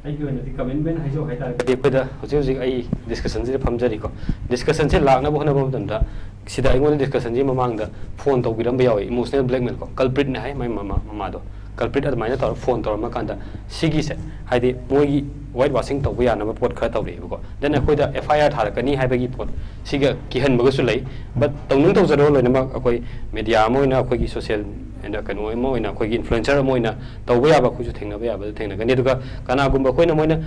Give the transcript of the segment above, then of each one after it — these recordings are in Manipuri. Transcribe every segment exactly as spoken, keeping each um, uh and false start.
ꯑꯩꯒꯤ ꯑꯣꯏꯅꯗꯤ ꯀꯃꯤꯠꯃꯦꯟ ꯍꯥꯏꯖꯧ ꯍꯥꯏꯇꯥꯔꯒꯗꯤ, ꯑꯩꯈꯣꯏꯗ ꯍꯧꯖꯤꯛ ꯍꯧꯖꯤꯛ ꯑꯩ ꯗꯤꯁꯀꯁꯟꯁꯤꯗ ꯐꯝꯖꯔꯤꯀꯣ꯫ ꯗꯤꯁꯀꯁꯟꯁꯤ ꯂꯥꯛꯅꯕ ꯍꯣꯠꯅꯕ ꯃꯇꯝꯗ, ꯁꯤꯗ ꯑꯩꯉꯣꯟꯗ ꯗꯤꯁꯀꯁꯟꯁꯤ ꯃꯃꯥꯡꯗ ꯐꯣꯟ ꯇꯧꯕꯤꯔꯝꯕ ꯌꯥꯎꯏ, ꯏꯃꯣꯁꯅꯦꯜ ꯕ꯭ꯂꯦꯛꯃꯦꯜ ꯀꯣ, ꯀꯜꯄ꯭ꯔꯤꯠꯅꯦ ꯍꯥꯏ ꯃꯥꯏ ꯃꯃꯥ ꯃꯃꯥꯗꯣ꯫ ꯀꯜꯄ꯭ꯔꯤꯠ ꯑꯗꯨꯃꯥꯏꯅ ꯇꯧꯔꯒ ꯐꯣꯟ ꯇꯧꯔꯝꯃ ꯀꯥꯟꯗ, ꯁꯤꯒꯤꯁꯦ ꯍꯥꯏꯗꯤ ꯃꯣꯏꯒꯤ ꯋꯥꯏꯠ ꯋꯥꯁꯤꯡ ꯇꯧꯕ ꯌꯥꯅꯕ ꯄꯣꯠ ꯈꯔ ꯇꯧꯔꯛꯑꯦꯕꯀꯣ꯫ ꯗꯦꯟ ꯑꯩꯈꯣꯏꯗ ꯑꯦꯐ ꯑꯥꯏ ꯑꯥꯔ ꯊꯥꯔꯛꯀꯅꯤ ꯍꯥꯏꯕꯒꯤ ꯄꯣꯠ, ꯁꯤꯒ ꯀꯤꯍꯟꯕꯒꯁꯨ ꯂꯩ꯫ ꯕꯠ ꯇꯧꯅꯤꯡ ꯇꯧꯖꯔꯣ, ꯂꯣꯏꯅꯃꯛ ꯑꯩꯈꯣꯏ ꯃꯦꯗꯤꯌꯥ ꯑꯃ ꯑꯣꯏꯅ, ꯑꯩꯈꯣꯏꯒꯤ ꯁꯣꯁꯤꯌꯦꯜ ꯑꯦꯟꯗ ꯀꯩꯅꯣ ꯑꯃ ꯑꯣꯏꯅ, ꯑꯩꯈꯣꯏꯒꯤ ꯏꯟꯐ꯭ꯂꯨꯌꯦꯟꯁꯔ ꯑꯃ ꯑꯣꯏꯅ ꯇꯧꯕ ꯌꯥꯕ ꯑꯩꯈꯣꯏꯁꯨ ꯊꯦꯡꯅꯕ ꯌꯥꯕꯗ ꯊꯦꯡꯅꯒꯅꯤ꯫ ꯑꯗꯨꯒ ꯀꯅꯥꯒꯨꯝꯕ ꯑꯩꯈꯣꯏꯅ ꯃꯣꯏꯅ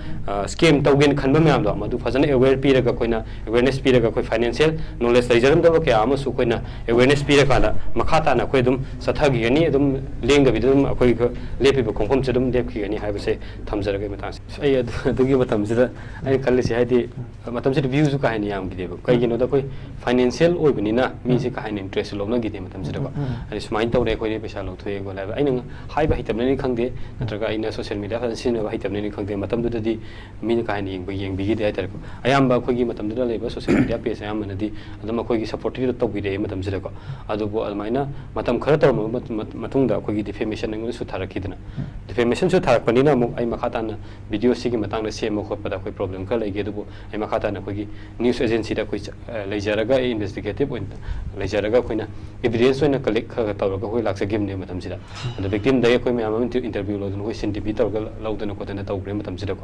ꯁ꯭ꯀꯦꯝ ꯇꯧꯒꯦꯅ ꯈꯟꯕ ꯃꯌꯥꯝꯗꯣ, ꯃꯗꯨ ꯐꯖꯅ ꯑꯦꯋꯦꯌꯔ ꯄꯤꯔꯒ, ꯑꯩꯈꯣꯏꯅ ꯑꯦꯋꯦꯌꯔꯅꯦꯁ ꯄꯤꯔꯒ, ꯑꯩꯈꯣꯏ ꯐꯥꯏꯅꯥꯟꯁꯤꯌꯦꯜ ꯅꯣꯂꯦꯖ ꯂꯩꯖꯔꯝꯗꯕ ꯀꯌꯥ ꯑꯃꯁꯨ ꯑꯩꯈꯣꯏꯅ ꯑꯦꯋꯦꯌꯔꯅꯦꯁ ꯄꯤꯔꯀꯥꯟꯗ ꯃꯈꯥ ꯇꯥꯅ ꯑꯩꯈꯣꯏ ꯑꯗꯨꯝ ꯆꯠꯊꯈꯤꯒꯅꯤ, ꯑꯗꯨꯝ ꯂꯦꯡꯗꯕꯤꯗ ꯑꯗꯨꯝ ꯑꯩꯈꯣꯏ ꯂꯦꯞꯄꯤꯕ ꯈꯣꯡꯐꯝꯁꯦ ꯑꯗꯨꯝ ꯂꯦꯞꯈꯤꯒꯅꯤ ꯍꯥꯏꯕꯁꯦ ꯊꯝꯖꯔꯒꯦ꯫ ꯃꯇꯥꯡꯁꯦ ꯑꯩ ꯑꯗꯨ-, ꯑꯗꯨꯒꯤ ꯃꯇꯝꯁꯤꯗ ꯑꯩꯅ ꯈꯜꯂꯤꯁꯦ, ꯍꯥꯏꯗꯤ ꯃꯇꯝꯁꯤꯗ ꯚ꯭ꯌꯨꯁꯨ ꯀꯥ ꯍꯦꯟꯅ ꯌꯥꯝꯈꯤꯗꯦꯕ꯫ ꯀꯩꯒꯤꯅꯣꯗ ꯑꯩꯈꯣꯏ ꯐꯥꯏꯅꯥꯟꯁꯤꯌꯦꯜ ꯑꯣꯏꯕꯅꯤꯅ ꯃꯤꯁꯦ ꯀꯥ ꯍꯦꯟꯅ ꯏꯟꯇꯔꯦꯁꯁꯨ ꯂꯧꯅꯈꯤꯗꯦ ꯃꯇꯝꯁꯤꯗꯀꯣ꯫ ꯎꯝ, ꯎꯝ꯫ ꯍꯥꯏꯗꯤ ꯁꯨꯃꯥꯏꯅ ꯇꯧꯔꯦ, ꯑꯩꯈꯣꯏꯗꯤ ꯄꯩꯁꯥ ꯂꯧꯊꯣꯛꯑꯦ ꯈꯣꯠꯂꯦ ꯍꯥꯏꯕ꯫ ꯑꯩꯅ ꯍꯥꯏꯕ ꯍꯩꯇꯕꯅꯅꯤ ꯈꯪꯗꯦ, ꯅꯠꯇ꯭ꯔꯒ ꯑꯩꯅ ꯁꯣꯁꯤꯌꯦꯜ ꯃꯦꯗꯤꯌꯥ ꯐꯖꯅ ꯁꯤꯖꯤꯟꯅꯕ ꯍꯩꯇꯕꯅꯅꯤ ꯈꯪꯗꯦ, ꯃꯇꯝꯗꯨꯗꯗꯤ ꯃꯤꯅ ꯀꯥ ꯍꯦꯟꯅ ꯌꯦꯡꯕ, ꯌꯦꯡꯕꯤꯈꯤꯗꯦ ꯍꯥꯏꯇꯥꯔꯦꯀꯣ꯫ ꯑꯌꯥꯝꯕ ꯑꯩꯈꯣꯏꯒꯤ ꯃꯇꯝꯗꯨꯗ ꯂꯩꯕ ꯁꯣꯁꯤꯌꯦꯜ ꯃꯦꯗꯤꯌꯥ ꯄꯦꯖ ꯑꯌꯥꯝꯕꯅꯗꯤ ꯑꯗꯨꯝ ꯑꯩꯈꯣꯏꯒꯤ ꯁꯞꯄꯣꯔꯠꯇꯤ ꯇꯧꯕꯤꯔꯛꯑꯦ ꯃꯇꯝꯁꯤꯗꯀꯣ꯫ ꯑꯗꯨꯕꯨ ꯑꯗꯨꯃꯥꯏꯅ ꯃꯇꯝ ꯈꯔ ꯇꯧꯔꯝꯃꯕ ꯃꯇꯨꯡ-, ꯃꯇꯨꯡꯗ ꯑꯩꯈꯣꯏꯒꯤ ꯗꯤꯐꯦꯃꯦꯁꯟ ꯑꯩꯉꯣꯟꯗꯁꯨ ꯊꯥꯔꯛꯈꯤꯗꯅ, ꯗꯤꯐꯦꯃꯦꯁꯟꯁꯨ ꯊꯥꯔꯛꯄꯅꯤꯅ ꯑꯃꯨꯛ ꯑꯩ ꯃꯈꯥ ꯇꯥꯅ ꯚꯤꯗꯤꯑꯣ ꯁꯤꯒꯤ ꯃꯇꯥꯡꯗ ꯁꯦꯝꯕ ꯈꯣꯠꯄꯗ ꯑꯩꯈꯣꯏ ꯄ꯭ꯔꯣꯕ꯭ꯂꯦꯝ ꯈꯔ ꯂꯩꯈꯤ꯫ ꯑꯗꯨꯕꯨ ꯑꯩ ꯃꯈꯥ ꯇꯥꯅ ꯑꯩꯈꯣꯏꯒꯤ ꯅ꯭ꯌꯨꯁ ꯑꯦꯖꯦꯟꯁꯤꯗ ꯑꯩꯈꯣꯏ ꯆ-, ꯑ, ꯂꯩꯖꯔꯒ, ꯑꯩ ꯏꯟꯚꯦꯁꯇꯤꯒꯦꯇꯤꯚ ꯑꯣꯏꯅ ꯂꯩꯖꯔꯒ, ꯑꯩꯈꯣꯏꯅ ꯏꯚꯤꯗꯦꯟꯁ ꯑꯣꯏꯅ ꯀꯂꯦꯛ ꯈꯔ ꯈꯔ ꯇꯧꯔꯒ ꯑꯩꯈꯣꯏ ꯂꯥꯛꯆꯈꯤꯕꯅꯦ ꯃꯇꯝꯁꯤꯗ꯫ ꯑꯗ ꯚꯤꯛꯇꯤꯝꯗꯒꯤ ꯑꯩꯈꯣꯏ ꯃꯌꯥꯝ ꯑꯃ ꯏꯟꯇꯔ-, ꯏꯟꯇꯔꯚ꯭ꯌꯨ ꯂꯧꯗꯅ, ꯑꯩꯈꯣꯏ ꯁꯤꯟ ꯇꯤ ꯚꯤ ꯇꯧꯔꯒ ꯂꯧꯗꯅ ꯈꯣꯠꯇꯅ ꯇꯧꯈ꯭ꯔꯦ ꯃꯇꯝꯁꯤꯗꯀꯣ꯫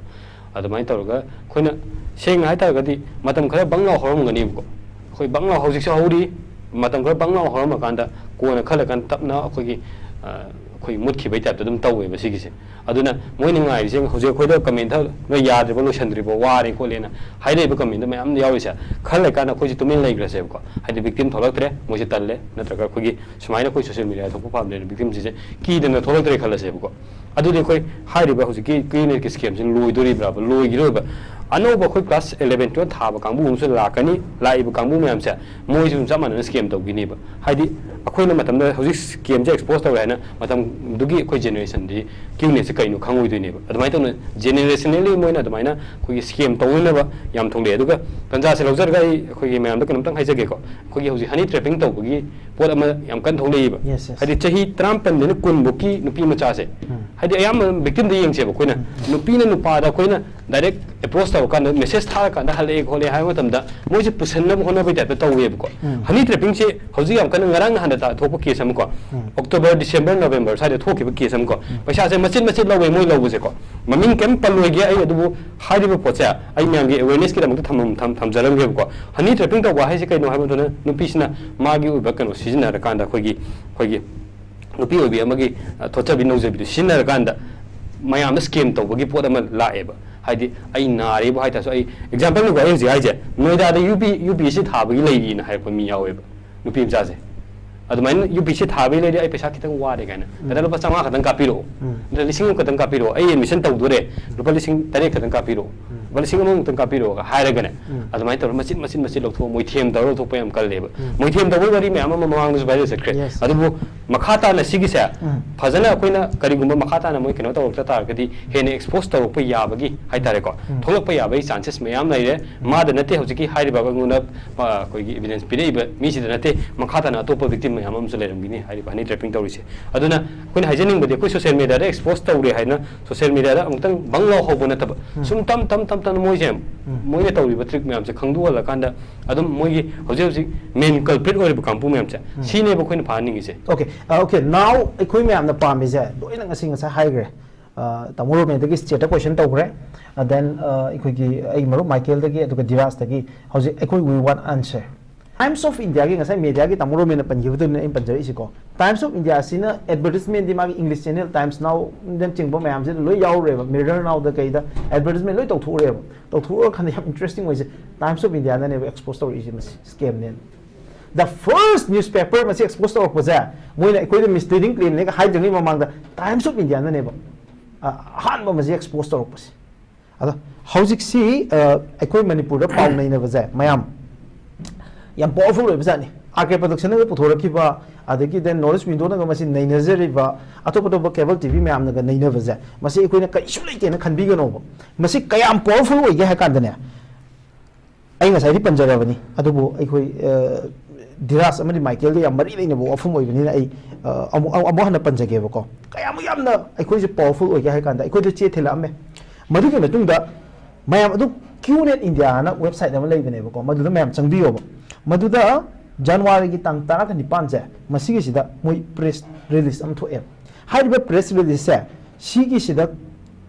ꯑꯗꯨꯃꯥꯏꯅ ꯇꯧꯔꯒ ꯑꯩꯈꯣꯏꯅ, ꯁꯦꯡꯅ ꯍꯥꯏꯇꯥꯔꯒꯗꯤ, ꯃꯇꯝ ꯈꯔ ꯕꯪ ꯂꯥꯎ ꯍꯧꯔꯝꯒꯅꯦꯕꯀꯣ꯫ ꯑꯩꯈꯣꯏ ꯕꯪ ꯂꯥꯎ ꯍꯧꯖꯤꯛꯁꯨ ꯍꯧꯔꯤ, ꯃꯇꯝ ꯈꯔ ꯕꯪ ꯂꯥꯎ ꯍꯧꯔꯝꯃꯀꯥꯟꯗ ꯀꯣꯟꯅ ꯈꯔ ꯂꯩꯔꯀꯥꯟꯗ ꯇꯞꯅ ꯑꯩꯈꯣꯏꯒꯤ, ꯑ, ꯑꯩꯈꯣꯏ ꯃꯨꯠꯈꯤꯕꯩ ꯇꯥꯏꯞꯇ ꯑꯗꯨꯝ ꯇꯧꯋꯦꯕ ꯁꯤꯒꯤꯁꯦ꯫ ꯑꯗꯨꯅ ꯃꯣꯏꯅ ꯉꯥꯏꯔꯤꯁꯦ ꯍꯧꯖꯤꯛ ꯑꯩꯈꯣꯏꯗ ꯀꯃꯦꯟ ꯊ-, "ꯅꯣꯏ ꯌꯥꯗ꯭ꯔꯤꯕꯣ, ꯂꯣꯏꯁꯟꯗ꯭ꯔꯤꯕꯣ, ꯋꯥꯔꯦ ꯈꯣꯠꯂꯦꯅ" ꯍꯥꯏꯔꯛꯏꯕ ꯀꯃꯦꯟꯗꯣ ꯃꯌꯥꯝ ꯌꯥꯎꯔꯤꯁꯦ꯫ ꯈꯔ ꯂꯩꯀꯥꯟꯗ ꯑꯩꯈꯣꯏꯁꯦ ꯇꯨꯃꯤꯟ ꯂꯩꯈ꯭ꯔꯁꯦꯕꯀꯣ꯫ ꯍꯥꯏꯗꯤ ꯚꯤꯛꯇꯤꯝ ꯊꯣꯛꯂꯛꯇ꯭ꯔꯦ, ꯃꯣꯏꯁꯦ ꯇꯜꯂꯦ, ꯅꯠꯇ꯭ꯔꯒ ꯑꯩꯈꯣꯏꯒꯤ ꯁꯨꯃꯥꯏꯅ ꯑꯩꯈꯣꯏ ꯁꯣꯁꯤꯌꯦꯜ ꯃꯦꯗꯤꯌꯥꯗ ꯊꯣꯛꯄ ꯄꯥꯝꯗ꯭ꯔꯦꯅ ꯚꯤꯛꯇꯤꯝꯁꯤꯡꯁꯦ ꯀꯤꯗꯅ ꯊꯣꯛꯂꯛꯇ꯭ꯔꯦ ꯈꯜꯂꯁꯦꯕꯀꯣ꯫ ꯑꯗꯨꯗꯤ ꯑꯩꯈꯣꯏ ꯍꯥꯏꯔꯤꯕ ꯍꯧꯖꯤꯛꯀꯤ ꯀ꯭ꯌꯨ ꯑꯦꯟ ꯑꯦꯒꯤ ꯁ꯭ꯀꯦꯝꯁꯤ ꯂꯣꯏꯗꯣꯔꯤꯕ꯭ꯔꯥꯕ? ꯂꯣꯏꯈꯤꯔꯣꯏꯕ꯫ ꯑꯅꯧꯕ ꯑꯩꯈꯣꯏ ꯀ꯭ꯂꯥꯁ ꯏꯂꯦꯚꯦꯟ ꯇꯨꯌꯦꯜꯞ ꯊꯥꯕ ꯀꯥꯡꯕꯨ ꯑꯃꯁꯨ ꯂꯥꯛꯀꯅꯤ꯫ ꯂꯥꯛꯏꯕ ꯀꯥꯡꯕꯨ ꯃꯌꯥꯝꯁꯦ ꯃꯣꯏꯁꯨ ꯑꯗꯨꯝ ꯆꯞ ꯃꯥꯟꯅꯅ ꯁ꯭ꯀꯦꯝ ꯇꯧꯈꯤꯅꯦꯕ꯫ ꯍꯥꯏꯗꯤ ꯑꯩꯈꯣꯏꯅ ꯃꯇꯝꯗ ꯍꯧꯖꯤꯛ ꯁ꯭ꯀꯦꯝꯁꯦ ꯑꯦꯛꯁꯄꯣꯖ ꯇꯧꯔꯦ ꯍꯥꯏꯅ ꯃꯇꯝꯗꯨꯒꯤ ꯑꯩꯈꯣꯏ ꯖꯦꯅꯦꯔꯦꯁꯟꯗꯤ ꯀ꯭ꯌꯨꯅꯦꯁꯁꯦ ꯀꯩꯅꯣ ꯈꯪꯉꯣꯏꯗꯣꯏꯅꯦꯕ꯫ ꯑꯗꯨꯃꯥꯏꯅ ꯇꯧꯅ ꯖꯦꯅꯦꯔꯦꯁꯅꯦꯜꯂꯤ ꯃꯣꯏꯅ ꯑꯗꯨꯃꯥꯏꯅ ꯑꯩꯈꯣꯏꯒꯤ ꯁ꯭ꯀꯦꯝ ꯇꯧꯅꯅꯕ ꯌꯥꯝ ꯊꯣꯛꯂꯛꯑꯦ꯫ ꯑꯗꯨꯒ ꯇꯟꯖꯥꯁꯦ ꯂꯧꯖꯔꯒ ꯑꯩ ꯑꯩꯈꯣꯏꯒꯤ ꯃꯌꯥꯝꯗ ꯀꯩꯅꯣꯝꯇꯪ ꯍꯥꯏꯖꯒꯦꯀꯣ꯫ ꯑꯩꯈꯣꯏꯒꯤ ꯍꯧꯖꯤꯛ ꯍꯅꯤ ꯇ꯭ꯔꯦꯄꯤꯡ ꯇꯧꯕꯒꯤ ꯄꯣꯠ ꯑꯃ ꯌꯥꯝ ꯀꯟꯅ ꯊꯣꯛꯂꯛꯏꯕ꯫ Yes, yes. ꯍꯥꯏꯗꯤ ꯆꯍꯤ ꯇꯔꯥꯃꯥꯄꯟꯗꯩꯅ ꯀꯨꯟꯐꯧꯀꯤ ꯅꯨꯄꯤ ꯃꯆꯥꯁꯦ, ꯎꯝ. ꯍꯥꯏꯗꯤ ꯑꯌꯥꯝꯕ ꯚꯤꯛꯇꯤꯝꯗ ꯌꯦꯡꯁꯦꯕ ꯑꯩꯈꯣꯏꯅ꯫ ꯅꯨꯄꯤꯅ ꯅꯨꯄꯥꯗ ꯑꯩꯈꯣꯏꯅ ꯗꯥꯏꯔꯦꯛ ꯑꯦꯄ꯭ꯔꯣꯁ ꯇꯧꯔꯀꯥꯟꯗ, ꯃꯦꯁꯦꯖ ꯊꯥꯔꯀꯥꯟꯗ ꯍꯜꯂꯛꯑꯦ ꯈꯣꯠꯂꯦ ꯍꯥꯏꯕ ꯃꯇꯝꯗ ꯃꯣꯏꯁꯦ ꯄꯨꯁꯟꯅꯕ ꯍꯣꯠꯅꯕꯒꯤ ꯇꯥꯏꯞꯇ ꯇꯧꯋꯦꯕꯀꯣ꯫ ꯎꯝ. ꯍꯅꯤ ꯇ꯭ꯔꯦꯄꯤꯡꯁꯦ ꯍꯧꯖꯤꯛ ꯌꯥꯝ ꯀꯟꯅ ꯉꯔꯥꯡ ꯅꯍꯥꯟꯗ ꯊꯣꯛꯄ ꯀꯦꯁ ꯑꯃꯀꯣ꯫ ꯎꯝ. ꯑꯣꯛꯇꯣꯕꯔ, ꯗꯤꯁꯦꯝꯕꯔ, ꯅꯕꯦꯝꯕꯔ ꯁ꯭ꯋꯥꯏꯗ ꯊꯣꯛꯈꯤꯕ ꯀꯦꯁ ꯑꯃꯀꯣ꯫ ꯄꯩꯁꯥꯁꯦ ꯃꯆꯤꯠ ꯃꯆꯤꯠ ꯂꯧꯋꯦ ꯃꯣꯏ ꯂꯧꯕꯁꯦꯀꯣ꯫ ꯃꯃꯤꯡ ꯀꯩꯝ ꯄꯜꯂꯣꯏꯒꯦ ꯑꯩ, ꯑꯗꯨꯕꯨ ꯍꯥꯏꯔꯤꯕ ꯄꯣꯠꯁꯦ ꯑꯩ ꯃꯌꯥꯝꯒꯤ ꯑꯦꯋꯦꯔꯅꯦꯁꯀꯤꯗꯃꯛꯇ ꯊꯝꯃꯝ-, ꯊꯝ-, ꯊꯝꯖꯔꯝꯒꯦꯕꯀꯣ꯫ ꯍꯅꯤ ꯇ꯭ꯔꯦꯄꯤꯡ ꯇꯧꯕ ꯍꯥꯏꯁꯦ ꯀꯩꯅꯣ ꯍꯥꯏꯕ ꯃꯇꯝꯗ ꯅꯨꯄꯤꯁꯤꯅ ꯃꯥꯒꯤ ꯑꯣꯏꯕ ꯀꯩꯅꯣ ꯁꯤꯖꯤꯟꯅꯔꯀꯥꯟꯗ ꯑꯩꯈꯣꯏꯒꯤ, ꯑꯩꯈꯣꯏꯒꯤ ꯅꯨꯄꯤ ꯑꯣꯏꯕꯤ ꯑꯃꯒꯤ, ꯑ, ꯊꯣꯠꯆꯕꯤ ꯅꯧꯖꯕꯤꯗꯨ ꯁꯤꯖꯤꯟꯅꯔꯀꯥꯟꯗ ꯃꯌꯥꯝꯗ ꯁ꯭ꯀꯦꯝ ꯇꯧꯕꯒꯤ ꯄꯣꯠ ꯑꯃ ꯂꯥꯛꯑꯦꯕ꯫ ꯍꯥꯏꯗꯤ ꯑꯩ ꯅꯥꯔꯦꯕꯨ ꯍꯥꯏꯇꯥꯔꯁꯨ, ꯑꯩ ꯑꯦꯛꯖꯥꯝꯄꯜꯅꯤꯀꯣ ꯑꯩ ꯍꯧꯖꯤꯛ ꯍꯥꯏꯁꯦ, ꯅꯣꯏꯗꯥꯗ ꯌꯨ ꯄꯤ, ꯌꯨ ꯄꯤ ꯑꯦꯁ ꯁꯤ ꯊꯥꯕꯒꯤ ꯂꯩꯔꯤꯅ ꯍꯥꯏꯔꯛꯄ ꯃꯤ ꯌꯥꯎꯋꯦꯕ, ꯅꯨꯄꯤ ꯃꯆꯥꯁꯦ꯫ ꯑꯗꯨꯃꯥꯏꯅ ꯌꯨ ꯄꯤ ꯑꯦꯁ ꯁꯤ ꯊꯥꯕꯒꯤ ꯂꯩꯔꯤ, ꯑꯩ ꯄꯩꯁꯥ ꯈꯤꯇꯪ ꯋꯥꯔꯦ ꯀꯥꯏꯅ, ꯅꯠꯇ꯭ꯔꯒ ꯂꯨꯄꯥ ꯆꯥꯝꯃꯉꯥ ꯈꯛꯇꯪ ꯀꯥꯞꯄꯤꯔꯛꯑꯣ, ꯎꯝ. ꯅꯠꯇ꯭ꯔꯒ ꯂꯤꯁꯤꯡ ꯑꯃ ꯈꯛꯇꯪ ꯀꯥꯞꯄꯤꯔꯛꯑꯣ, ꯑꯩ ꯑꯦꯗꯃꯤꯁꯟ ꯇꯧꯗꯣꯔꯦ, ꯂꯨꯄꯥ ꯂꯤꯁꯤꯡ ꯇꯔꯦꯠ ꯈꯛꯇꯪ ꯀꯥꯞꯄꯤꯔꯛꯑꯣ, ꯂꯨꯄꯥ ꯂꯤꯁꯤꯡ ꯑꯃꯃꯨꯛꯇꯪ ꯀꯥꯞꯄꯤꯔꯛꯑꯣꯒ ꯍꯥꯏꯔꯒꯅꯦ꯫ ꯎꯝ. ꯑꯗꯨꯃꯥꯏꯅ ꯇꯧꯔꯒ ꯃꯆꯤꯠ ꯃꯆꯤꯠ ꯃꯆꯤꯠ ꯂꯧꯊꯣꯛꯑ ꯃꯣꯏ ꯊꯦꯝ ꯇꯧꯔ ꯂꯧꯊꯣꯛꯄ ꯌꯥꯝ ꯀꯜꯂꯦꯕ꯫ ꯎꯝ. ꯃꯣꯏ ꯊꯦꯝ ꯇꯧꯕꯒꯤ ꯋꯥꯔꯤ ꯃꯌꯥꯝ ꯑꯃ ꯃꯃꯥꯡꯗꯁꯨ ꯚꯥꯏꯔꯦꯜ ꯆꯠꯈ꯭ꯔꯦ꯫ Yes. ꯑꯗꯨꯕꯨ ꯃꯈꯥ ꯇꯥꯅ ꯁꯤꯒꯤꯁꯦ ꯎꯝ. ꯐꯖꯅ ꯑꯩꯈꯣꯏꯅ ꯀꯔꯤꯒꯨꯝꯕ ꯃꯈꯥ ꯇꯥꯅ ꯃꯣꯏ ꯀꯩꯅꯣ ꯇꯧꯔꯛꯇ ꯇꯥꯔꯒꯗꯤ ꯍꯦꯟꯅ ꯑꯦꯛꯁꯄꯣꯖ ꯇꯧꯔꯛꯄ ꯌꯥꯕꯒꯤ ꯍꯥꯏꯇꯥꯔꯦꯀꯣ, ꯎꯝ. ꯊꯣꯛꯂꯛꯄ ꯌꯥꯕꯒꯤ ꯆꯥꯟꯁꯦꯁ ꯃꯌꯥꯝ ꯂꯩꯔꯦ꯫ ꯃꯥꯗ ꯅꯠꯇꯦ ꯍꯧꯖꯤꯛꯀꯤ ꯍꯥꯏꯔꯤꯕ ꯑꯩꯉꯣꯟꯗ, ꯑ, ꯑꯩꯈꯣꯏꯒꯤ ꯑꯦꯚꯤꯗꯦꯟꯁ ꯄꯤꯔꯛꯏꯕ ꯃꯤꯁꯤꯗ ꯅꯠꯇꯦ, ꯃꯈꯥ ꯇꯥꯅ ꯑꯇꯣꯞꯄ ꯚꯤꯛꯇꯤꯝ ꯃꯌꯥꯝ ꯑꯃꯁꯨ ꯂꯩꯔꯝꯒꯅꯤ ꯍꯥꯏꯔꯤꯕ ꯍꯅꯤ ꯇ꯭ꯔꯦꯄꯤꯡ ꯇꯧꯔꯤꯁꯦ꯫ ꯑꯗꯨꯅ ꯑꯩꯈꯣꯏꯅ ꯍꯥꯏꯖꯅꯤꯡꯕꯗꯤ ꯑꯩꯈꯣꯏ ꯁꯣꯁꯤꯌꯦꯜ ꯃꯤꯗꯤꯌꯥꯗ ꯑꯦꯛꯁꯄꯣꯖ ꯇꯧꯔꯦ ꯍꯥꯏꯅ ꯁꯣꯁꯤꯌꯦꯜ ꯃꯤꯗꯤꯌꯥꯗ ꯑꯃꯨꯛꯇꯪ ꯕꯪ ꯂꯥꯎ ꯍꯧꯕ ꯅꯠꯇꯕ, ꯎꯝ. ꯁꯨꯝ ꯇꯝ ꯇꯝ ꯇꯝ ꯇꯝꯅ ꯃꯣꯏꯁꯦ ꯎꯝ. ꯃꯣꯏꯅ ꯇꯧꯔꯤꯕ ꯇ꯭ꯔꯤꯛ ꯃꯌꯥꯝꯁꯦ ꯈꯪꯗꯣꯛꯍꯜꯂꯀꯥꯟꯗ ꯑꯗꯨꯝ ꯃꯣꯏꯒꯤ ꯍꯧꯖꯤꯛ ꯍꯧꯖꯤꯛ ꯃꯦꯟ ꯀꯜꯄ꯭ꯔꯤꯠ ꯑꯣꯏꯔꯤꯕ ꯀꯥꯡꯕꯨ ꯃꯌꯥꯝꯁꯦ, ꯎꯝ. ꯁꯤꯅꯦꯕ ꯑꯩꯈꯣꯏꯅ ꯐꯥꯍꯟꯅꯤꯡꯉꯤꯁꯦ꯫ Okay, uh, okay, now ꯑꯩꯈꯣꯏ ꯃꯌꯥꯝꯅ ꯄꯥꯝꯃꯤꯁꯦ ꯂꯣꯏꯅ ꯉꯁꯤ ꯉꯁꯥꯏ ꯍꯥꯏꯈ꯭ꯔꯦ꯫ ꯑ, ꯇꯥꯃꯣ ꯔꯣꯃꯦꯟꯗꯒꯤ ꯁ꯭ꯇꯦꯠꯇ ꯀꯣꯏꯁꯟ ꯇꯧꯈ꯭ꯔꯦ, ꯑ, then, ꯑ, ꯑꯩꯈꯣꯏꯒꯤ ꯑꯩ ꯃꯔꯨꯞ ꯃꯥꯏꯀꯦꯜꯗꯒꯤ, ꯑꯗꯨꯒ ꯙꯤꯔꯥꯖꯇꯒꯤ ꯍꯧꯖꯤꯛ ꯑꯩꯈꯣꯏ we want answer. Times of Indiaꯒꯤ ꯉꯁꯥꯏ ꯃꯦꯗꯤꯌꯥꯒꯤ ꯇꯥꯃꯣ ꯔꯣꯃꯦꯟꯅ ꯄꯟꯈꯤꯕꯗꯨꯅꯦ ꯑꯩꯅ ꯄꯟꯖꯔꯛꯏꯁꯤꯀꯣ꯫ Times of India ꯑꯁꯤꯅ advertisementꯗꯤ ꯃꯥꯒꯤ English channel Times Now ꯅꯆꯤꯡꯕ ꯃꯌꯥꯝꯁꯤꯗ ꯂꯣꯏ ꯌꯥꯎꯔꯦꯕ, Mirror Nowꯗ ꯀꯩꯗ advertisement ꯂꯣꯏ ꯇꯧꯊꯣꯛꯎꯔꯦꯕ꯫ ꯇꯧꯊꯣꯛꯎꯔꯀꯥꯟꯗ ꯌꯥꯝ interesting ꯑꯣꯏꯁꯦ Times of Indiaꯅꯅꯦꯕ expose ꯇꯧꯔꯛꯏꯁꯦ ꯃꯁꯤ scamꯅꯦꯅ꯫ The first newspaper ꯃꯁꯤ expose ꯇꯧꯔꯛꯄꯁꯦ ꯃꯣꯏꯅ ꯑꯩꯈꯣꯏꯗ misleading claimꯅꯦꯒ ꯍꯥꯏꯗ꯭ꯔꯤꯉꯩ ꯃꯃꯥꯡꯗ Times of Indiaꯅꯅꯦꯕ, ꯑ, ꯑꯍꯥꯟꯕ ꯃꯁꯤ expose ꯇꯧꯔꯛꯄꯁꯦ꯫ ꯑꯗꯣ ꯍꯧꯖꯤꯛꯁꯤ, ꯑ, ꯑꯩꯈꯣꯏ ꯃꯅꯤꯄꯨꯔꯗ ꯄꯥꯎ ꯅꯩꯅꯕꯁꯦ ꯃꯌꯥꯝ ꯌꯥꯝ powerful ꯑꯣꯏꯕꯖꯥꯠꯅꯤ꯫ ꯑꯥꯔ ꯀꯦ ꯄ꯭ꯔꯗꯛꯁꯟꯅꯒ ꯄꯨꯊꯣꯔꯛꯈꯤꯕ, ꯑꯗꯒꯤ ꯗꯦꯟ ꯅꯣꯔꯠ ꯏꯁ ꯋꯤꯟꯗꯣꯅꯒ ꯃꯁꯤ ꯅꯩꯅꯖꯔꯤꯕ, ꯑꯇꯣꯞ ꯑꯇꯣꯞꯄ ꯀꯦꯕꯜ ꯇꯤ ꯚꯤ ꯃꯌꯥꯝꯅꯒ ꯅꯩꯅꯕꯁꯦ, ꯃꯁꯤ ꯑꯩꯈꯣꯏꯅ ꯀꯔꯤꯁꯨ ꯂꯩꯇꯦꯅ ꯈꯟꯕꯤꯒꯅꯣꯕ꯫ ꯃꯁꯤ ꯀꯌꯥꯝ ꯄꯥꯋꯔꯐꯨꯜ ꯑꯣꯏꯒꯦ ꯍꯥꯏ ꯀꯥꯟꯗꯅꯦ, ꯑꯩ ꯉꯁꯥꯏꯗꯤ ꯄꯟꯖꯔꯕꯅꯤ, ꯑꯗꯨꯕꯨ ꯑꯩꯈꯣꯏ, ꯑ, ꯙꯤꯔꯥꯖ ꯑꯃꯗꯤ ꯃꯥꯏꯀꯦꯜꯒ ꯌꯥꯝ ꯃꯔꯤ ꯂꯩꯅꯕ ꯋꯥꯐꯝ ꯑꯣꯏꯕꯅꯤꯅ ꯑꯩ, ꯑ, ꯑꯃꯨꯛ, ꯑꯃꯨꯛ ꯍꯟꯅ ꯄꯟꯖꯒꯦꯕꯀꯣ꯫ ꯀꯌꯥꯃꯨꯛ ꯌꯥꯝꯅ ꯑꯩꯈꯣꯏꯁꯦ ꯄꯥꯋꯔꯐꯨꯜ ꯑꯣꯏꯒꯦ ꯍꯥꯏ ꯀꯥꯟꯗ, ꯑꯩꯈꯣꯏꯗ ꯆꯦ ꯊꯤꯜꯂꯛꯑꯝꯃꯦ꯫ ꯃꯗꯨꯒꯤ ꯃꯇꯨꯡꯗ ꯃꯌꯥꯝ ꯑꯗꯨ, ꯀ꯭ꯌꯨꯅꯦꯠ ꯏꯟꯗꯤꯌꯥꯅ ꯋꯦꯕꯁꯥꯏꯠ ꯑꯃ ꯂꯩꯕꯅꯦꯕꯀꯣ, ꯃꯗꯨꯗ ꯃꯌꯥꯝ ꯆꯪꯕꯤꯌꯣꯕ꯫ ꯃꯗꯨꯗ ꯖꯅꯋꯥꯔꯤꯒꯤ ꯇꯥꯡ ꯇꯔꯥꯒ ꯅꯤꯄꯥꯟꯁꯦ, ꯃꯁꯤꯒꯤꯁꯤꯗ ꯃꯣꯏ ꯄ꯭ꯔꯦꯁ ꯔꯤꯂꯤꯁ ꯑꯃ ꯊꯣꯛꯑꯦ꯫ ꯍꯥꯏꯔꯤꯕ ꯄ꯭ꯔꯦꯁ ꯔꯤꯂꯤꯁꯁꯦ, ꯁꯤꯒꯤꯁꯤꯗ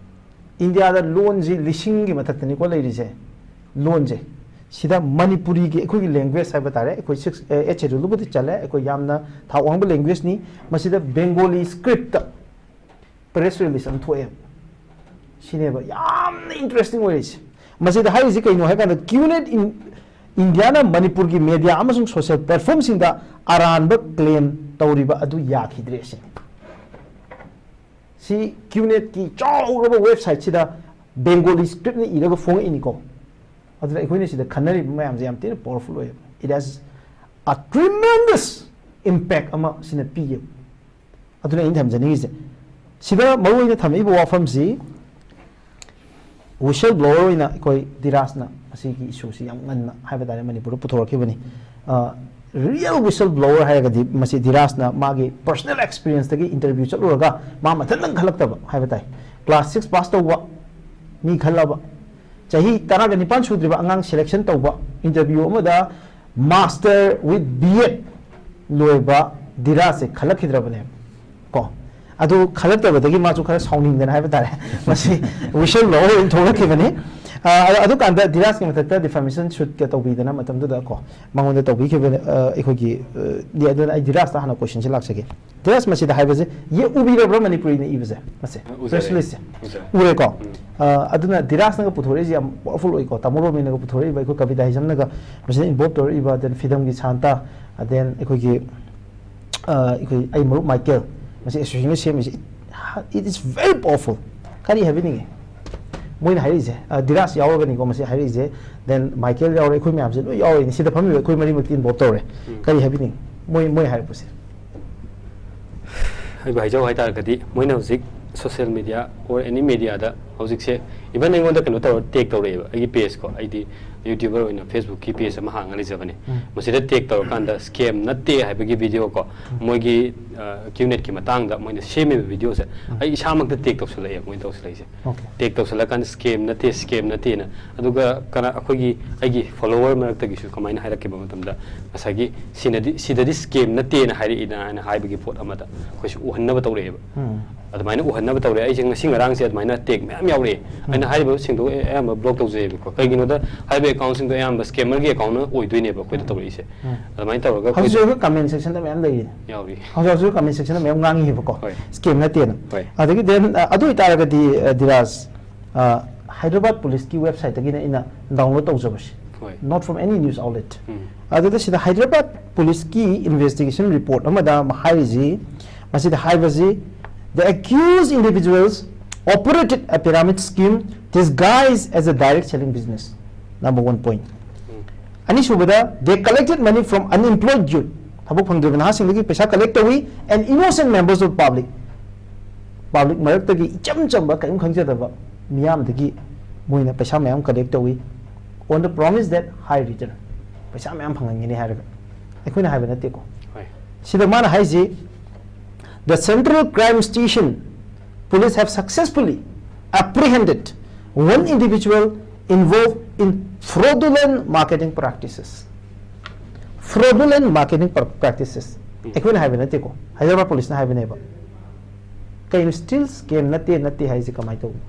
ꯏꯟꯗꯤꯌꯥꯗ ꯂꯣꯟꯁꯤ ꯂꯤꯁꯤꯡꯒꯤ ꯃꯊꯛꯇꯅꯤꯀꯣ ꯂꯩꯔꯤꯁꯦ, ꯂꯣꯟꯁꯦ꯫ ꯁꯤꯗ ꯃꯅꯤꯄꯨꯔꯤꯒꯤ, ꯑꯩꯈꯣꯏꯒꯤ ꯂꯦꯡꯒ꯭ꯋꯦꯖ ꯍꯥꯏꯕ ꯇꯥꯔꯦ, ꯑꯩꯈꯣꯏ ꯁꯤꯛꯁ, ꯑꯦꯠ ꯁꯦꯗꯨꯜꯗꯕꯨꯗꯤ ꯆꯜꯂꯦ, ꯑꯩꯈꯣꯏ ꯌꯥꯝꯅ ꯊꯥꯛ ꯋꯥꯡꯕ ꯂꯦꯡꯒ꯭ꯋꯦꯖꯅꯤ꯫ ꯃꯁꯤꯗ ꯕꯦꯡꯒꯣꯂꯤ ꯁ꯭ꯀ꯭ꯔꯤꯞꯇ ꯄ꯭ꯔꯦꯁ ꯔꯤꯂꯤꯁ ꯑꯃ ꯊꯣꯛꯑꯦꯕ꯫ ꯁꯤꯅꯦꯕ ꯌꯥꯝꯅ ꯏꯟꯇꯔꯦꯁꯇꯤꯡ ꯑꯣꯏꯔꯤꯁꯦ꯫ ꯃꯁꯤꯗ ꯍꯥꯏꯔꯤꯁꯤ ꯀꯩꯅꯣ ꯍꯥꯏ ꯀꯥꯟꯗ, ꯀ꯭ꯌꯨꯅꯦꯠ ꯏꯟ-, ꯏꯟꯗꯤꯌꯥꯅ ꯃꯅꯤꯄꯨꯔꯒꯤ ꯃꯦꯗꯤꯌꯥ ꯑꯃꯁꯨꯡ ꯁꯣꯁꯤꯌꯦꯜ ꯄ꯭ꯂꯦꯠꯐꯣꯝꯁꯤꯡꯗ ꯑꯔꯥꯟꯕ ꯀ꯭ꯂꯦꯝ ꯇꯧꯔꯤꯕ ꯑꯗꯨ ꯌꯥꯈꯤꯗ꯭ꯔꯦ ꯁꯤꯅꯤ꯫ ꯁꯤ ꯀ꯭ꯌꯨꯅꯦꯠꯀꯤ ꯆꯥꯎꯔꯕ ꯋꯦꯕꯁꯥꯏꯠꯁꯤꯗ ꯕꯦꯡꯒꯣꯂꯤ ꯁ꯭ꯀ꯭ꯔꯤꯞꯅ ꯏꯔꯒ ꯐꯣꯡꯉꯛꯏꯅꯤꯀꯣ꯫ ꯑꯗꯨꯅ ꯑꯩꯈꯣꯏꯅ ꯁꯤꯗ ꯈꯟꯅꯔꯤꯕ ꯃꯌꯥꯝꯁꯦ ꯌꯥꯝ ꯊꯤꯅ ꯄꯥꯋꯔꯐꯨꯜ ꯑꯣꯏꯌꯦꯕ꯫ It has a tremendous impact ꯑꯃ ꯁꯤꯅ ꯄꯤꯌꯦꯕ꯫ ꯑꯗꯨꯅ ꯑꯩꯅ ꯊꯝꯖꯅꯤꯡꯉꯤꯁꯦ, ꯁꯤꯗ ꯃꯔꯨ ꯑꯣꯏꯅ ꯊꯝꯃꯛꯏꯕ ꯋꯥꯐꯝꯁꯤ, ꯋꯤꯁꯜ ꯕ꯭ꯂꯣꯋꯔ ꯑꯣꯏꯅ ꯑꯩꯈꯣꯏ ꯙꯤꯔꯥꯖꯅ ꯃꯁꯤꯒꯤ ꯏꯁꯨꯁꯤ ꯌꯥꯝ ꯉꯟꯅ ꯍꯥꯏꯕ ꯇꯥꯔꯦ ꯃꯅꯤꯄꯨꯔꯗ ꯄꯨꯊꯣꯔꯛꯈꯤꯕꯅꯤ꯫ ꯔꯤꯌꯦꯜ ꯋꯤꯁꯜ ꯕ꯭ꯂꯣꯋꯔ ꯍꯥꯏꯔꯒꯗꯤ ꯃꯁꯤ ꯙꯤꯔꯥꯖꯅ ꯃꯥꯒꯤ ꯄꯔꯁꯣꯅꯦꯜ ꯑꯦꯛꯁꯄꯤꯔꯤꯌꯦꯟꯁꯇꯒꯤ ꯏꯟꯇꯔꯚ꯭ꯌꯨ ꯆꯠꯂꯨꯔꯒ ꯃꯥ ꯃꯊꯟꯇꯪ ꯈꯜꯂꯛꯇꯕ ꯍꯥꯏꯕ ꯇꯥꯏ꯫ ꯀ꯭ꯂꯥꯁ ꯁꯤꯛꯁ ꯄꯥꯁ ꯇꯧꯕ ꯃꯤ ꯈꯜꯂꯕ, ꯆꯍꯤ ꯇꯔꯥꯒ ꯅꯤꯄꯥꯟ ꯁꯨꯗ꯭ꯔꯤꯕ ꯑꯉꯥꯡ ꯁꯦꯂꯦꯛꯁꯟ ꯇꯧꯕ, ꯏꯟꯇꯔꯚ꯭ꯌꯨ ꯑꯃꯗ master with B Ed ꯂꯣꯏꯕ ꯙꯤꯔꯥꯖꯁꯦ ꯈꯜꯂꯛꯈꯤꯗ꯭ꯔꯕꯅꯦꯕ ꯀꯣ꯫ ꯑꯗꯨ ꯈꯜꯂꯛꯇꯕꯗꯒꯤ ꯃꯥꯁꯨ ꯈꯔ ꯁꯥꯎꯅꯤꯡꯗꯅ ꯍꯥꯏꯕ ꯇꯥꯔꯦ, ꯃꯁꯤ ꯋꯤꯁꯜ ꯕ꯭ꯂꯣꯋꯔ ꯑꯣꯏꯅ ꯊꯣꯛꯂꯛꯈꯤꯕꯅꯤ꯫ ꯑ, ꯑꯗꯨ, ꯑꯗꯨꯀꯥꯟꯗ ꯙꯤꯔꯥꯖꯀꯤ ꯃꯊꯛꯇ ꯗꯤꯐꯥꯃꯦꯁꯟ ꯁꯨꯠꯀ ꯇꯧꯕꯤꯗꯅ ꯃꯇꯝꯗꯨꯗ ꯀꯣ, ꯃꯉꯣꯟꯗ ꯇꯧꯕꯤꯈꯤꯕ, ꯑ, ꯑꯩꯈꯣꯏꯒꯤ, ꯑ, ꯑꯗꯨꯅ ꯑꯩ ꯙꯤꯔꯥꯖꯇ ꯍꯥꯟꯅ ꯀꯣꯏꯁꯟꯁꯦ ꯂꯥꯛꯆꯒꯦ꯫ ꯙꯤꯔꯥꯖ, ꯃꯁꯤꯗ ꯍꯥꯏꯕꯁꯦ ꯌꯦ-, ꯎꯕꯤꯔꯕ꯭ꯔꯥ ꯃꯅꯤꯄꯨꯔꯤꯅ ꯏꯕꯁꯦ? ꯃꯁꯦ, ꯎꯖꯔꯦ꯫ ꯄ꯭ꯔꯦꯁ ꯔꯤꯂꯤꯁꯁꯦ꯫ ꯎꯖꯔꯦ꯫ ꯎꯔꯦꯀꯣ? ꯎꯝ꯫ ꯑ, ꯑꯗꯨꯅ ꯙꯤꯔꯥꯖꯅꯒ ꯄꯨꯊꯣꯔꯛꯏꯁꯦ ꯌꯥꯝ ꯄꯥꯋꯔꯐꯨꯜ ꯑꯣꯏꯀꯣ꯫ ꯇꯥꯃꯣ ꯔꯣꯃꯦꯟꯅꯒ ꯄꯨꯊꯣꯔꯛꯏꯕ, ꯑꯩꯈꯣꯏ ꯀꯕꯤꯇꯥ ꯍꯤꯖꯝꯅꯒ ꯃꯁꯤꯗ ꯏꯟꯚꯣꯜꯕ ꯇꯧꯔꯛꯏꯕ, then ꯐ꯭ꯔꯤꯗꯝꯒꯤ ꯁꯥꯟꯇ, then ꯑꯩꯈꯣꯏꯒꯤ, ꯑ, ꯑꯩꯈꯣꯏ, ꯑꯩ ꯃꯔꯨꯞ ꯃꯥꯏꯀꯦꯜ, ꯃꯁꯤ ꯑꯦꯁꯣꯁꯤꯌꯦꯁꯟꯒ ꯁꯦꯝꯃꯤꯁꯦ, it is very powerful꯫ ꯀꯔꯤ ꯍꯥꯏꯕꯤꯅꯤꯡꯉꯤ? ꯃꯣꯏꯅ ꯍꯥꯏꯔꯛꯏꯁꯦ, ꯑ, ꯙꯤꯔꯥꯖ ꯌꯥꯎꯔꯒꯅꯤꯀꯣ ꯃꯁꯤ ꯍꯥꯏꯔꯛꯏꯁꯦ, then ꯃꯥꯏꯀꯦꯜ ꯌꯥꯎꯔꯦ, ꯑꯩꯈꯣꯏ ꯃꯌꯥꯝꯁꯦ ꯂꯣꯏ ꯌꯥꯎꯔꯤꯅꯤ, ꯁꯤꯗ ꯐꯝꯃꯤꯕ ꯑꯩꯈꯣꯏ ꯃꯔꯤꯃꯛꯇꯤ involve ꯇꯧꯔꯦ꯫ ꯎꯝ꯫ ꯀꯔꯤ ꯍꯥꯏꯕꯤꯅꯤꯡꯉꯤ ꯃꯣꯏ, ꯃꯣꯏ ꯍꯥꯏꯔꯛꯄꯁꯦ? ꯑꯩꯕꯨ ꯍꯥꯏꯖꯧ ꯍꯥꯏꯇꯥꯔꯒꯗꯤ, ꯃꯣꯏꯅ ꯍꯧꯖꯤꯛ social media or any mediaꯗ ꯍꯧꯖꯤꯛꯁꯦ, even ꯑꯩꯉꯣꯟꯗ ꯀꯩꯅꯣ ꯇꯧꯔ tag ꯇꯧꯔꯛꯑꯦꯕ, ꯑꯩꯒꯤ pageꯀꯣ, ꯑꯩꯗꯤ YouTuber ꯑꯣꯏꯅ Facebookꯀꯤ page ꯑꯃ ꯍꯥꯡꯉ ꯂꯩꯖꯕꯅꯦ꯫ ꯎꯝ꯫ ꯃꯁꯤꯗ tag ꯇꯧꯔꯀꯥꯟꯗ scam ꯅꯠꯇꯦ ꯍꯥꯏꯕꯒꯤ videoꯀꯣ, ꯎꯝ꯫ ꯃꯣꯏꯒꯤ, ꯑ, QNetꯀꯤ ꯃꯇꯥꯡꯗ ꯃꯣꯏꯅ ꯁꯦꯝꯃꯤꯕ videoꯁꯦ, ꯎꯝ꯫ ꯑꯩ ꯏꯁꯥꯃꯛꯇ tag ꯇꯧꯁꯜꯂꯛꯑꯦ ꯃꯣꯏꯅ ꯇꯧꯁꯜꯂꯛꯏꯁꯦ꯫ Okay. Tag ꯇꯧꯁꯜꯂꯀꯥꯟꯗ scam ꯅꯠꯇꯦ, scam ꯅꯠꯇꯦꯅ꯫ ꯑꯗꯨꯒ ꯀꯅꯥ, ꯑꯩꯈꯣꯏꯒꯤ, ꯑꯩꯒꯤ follower ꯃꯔꯛꯇꯒꯤꯁꯨ ꯀꯃꯥꯏꯅ ꯍꯥꯏꯔꯛꯈꯤꯕ ꯃꯇꯝꯗ, ꯉꯁꯥꯏꯒꯤ ꯁꯤꯅꯗꯤ, ꯁꯤꯗꯗꯤ scam ꯅꯠꯇꯦꯅ ꯍꯥꯏꯔꯛꯏꯅ ꯍꯥꯏꯅ ꯍꯥꯏꯕꯒꯤ ꯄꯣꯠ ꯑꯃꯗ ꯑꯩꯈꯣꯏꯁꯨ ꯎꯍꯟꯅꯕ ꯇꯧꯔꯛꯑꯦꯕ꯫ ꯎꯝ꯫ ꯑꯗꯨꯃꯥꯏꯅ ꯎꯍꯟꯅꯕ ꯇꯧꯔꯛꯑꯦ꯫ ꯑꯩꯁꯦ ꯉꯁꯤ ꯉꯔꯥꯡꯁꯦ ꯑꯗꯨꯃꯥꯏꯅ tag ꯃꯌꯥꯝ ꯌꯥꯎꯔꯛꯑꯦ꯫ ꯑꯩꯅ ꯍꯥꯏꯔꯤꯕꯁꯤꯡꯗꯣ ꯑꯌꯥꯝꯕ block ꯇꯧꯖꯩꯑꯕꯀꯣ꯫ ꯀꯩꯒꯤꯅꯣꯗ ꯍꯥꯏꯔꯤꯕ accountꯁꯤꯡꯗꯣ ꯑꯌꯥꯝꯕ scammerꯒꯤ accountꯅ ꯑꯣꯏꯗꯣꯏꯅꯦꯕ ꯑꯩꯈꯣꯏꯗ ꯇꯧꯔꯛꯏꯁꯦ꯫ ꯎꯝ꯫ ꯑꯗꯨꯃꯥꯏꯅ ꯇꯧꯔꯒ ꯍꯧꯖꯤꯛ ꯑꯩꯈꯣꯏꯗ ꯑꯩꯈꯣꯏ comment sectionꯗ ꯃꯌꯥꯝ ꯂꯩꯔꯤ꯫ ꯌꯥꯎꯔꯤ꯫ ꯍꯧꯖꯤꯛ ꯍꯧꯖꯤꯛ comment sectionꯗ ꯃꯌꯥꯝ ꯉꯥꯡꯉꯤꯕꯀꯣ꯫ ꯍꯣꯏ꯫ Scam ꯅꯠꯇꯦꯅ꯫ ꯍꯣꯏ꯫ ꯑꯗꯒꯤ then, ꯑ, ꯑꯗꯨ ꯑꯣꯏꯇꯥꯔꯒꯗꯤ, ꯑ, ꯙꯤꯔꯥꯖ, ꯑ, ꯍꯥꯏꯗ꯭ꯔꯕꯥꯗ policeꯀꯤ websiteꯇꯒꯤꯅ ꯑꯩꯅ download ꯇꯧꯖꯕꯁꯤ꯫ ꯍꯣꯏ꯫ Not from any news outlet꯫ ꯎꯝ꯫ ꯑꯗꯨꯗ ꯁꯤꯗ ꯍꯥꯏꯗ꯭ꯔꯕꯥꯗ policeꯀꯤ investigation report ꯑꯃꯗ ꯍꯥꯏꯔꯤꯁꯤ, ꯃꯁꯤꯗ ꯍꯥꯏꯕꯁꯤ, "The accused individuals operated a pyramid scheme disguised as a direct selling business." Number one point꯫ ꯎꯝ꯫ ꯑꯅꯤꯁꯨꯕꯗ, "They collected money from unemployed youth." ꯊꯕꯛ ꯐꯪꯗ꯭ꯔꯤꯕ ꯅꯍꯥꯁꯤꯡꯗꯒꯤ ꯄꯩꯁꯥ collect ꯇꯧꯏ, "and innocent members of public." Public ꯃꯔꯛꯇꯒꯤ ꯏꯆꯝ ꯆꯝꯕ ꯀꯔꯤꯝ ꯈꯪꯖꯗꯕ ꯃꯤꯌꯥꯝꯗꯒꯤ ꯃꯣꯏꯅ ꯄꯩꯁꯥ ꯃꯌꯥꯝ collect ꯇꯧꯏ, "on the promise that high return." ꯄꯩꯁꯥ ꯃꯌꯥꯝ ꯐꯪꯍꯟꯒꯅꯤ ꯍꯥꯏꯔꯒ꯫ ꯑꯩꯈꯣꯏꯅ ꯍꯥꯏꯕ ꯅꯠꯇꯦꯀꯣ꯫ ꯍꯣꯏ꯫ ꯁꯤꯗ ꯃꯥꯅ ꯍꯥꯏꯁꯤ, "The Central Crime Station police have successfully apprehended one individual involved in fraudulent marketing practices." Fraudulent marketing pra-, practices꯫ ꯎꯝ꯫ ꯑꯩꯈꯣꯏꯅ ꯍꯥꯏꯕ ꯅꯠꯇꯦꯀꯣ, ꯍꯥꯏꯗ꯭ꯔꯕꯥꯗ policeꯅ ꯍꯥꯏꯕꯅꯦꯕ꯫ ꯀꯩꯅꯣ still scam ꯅꯠꯇꯦ, ꯅꯠꯇꯦ ꯍꯥꯏꯁꯦ ꯀꯃꯥꯏꯅ ꯇꯧꯕꯅꯣ?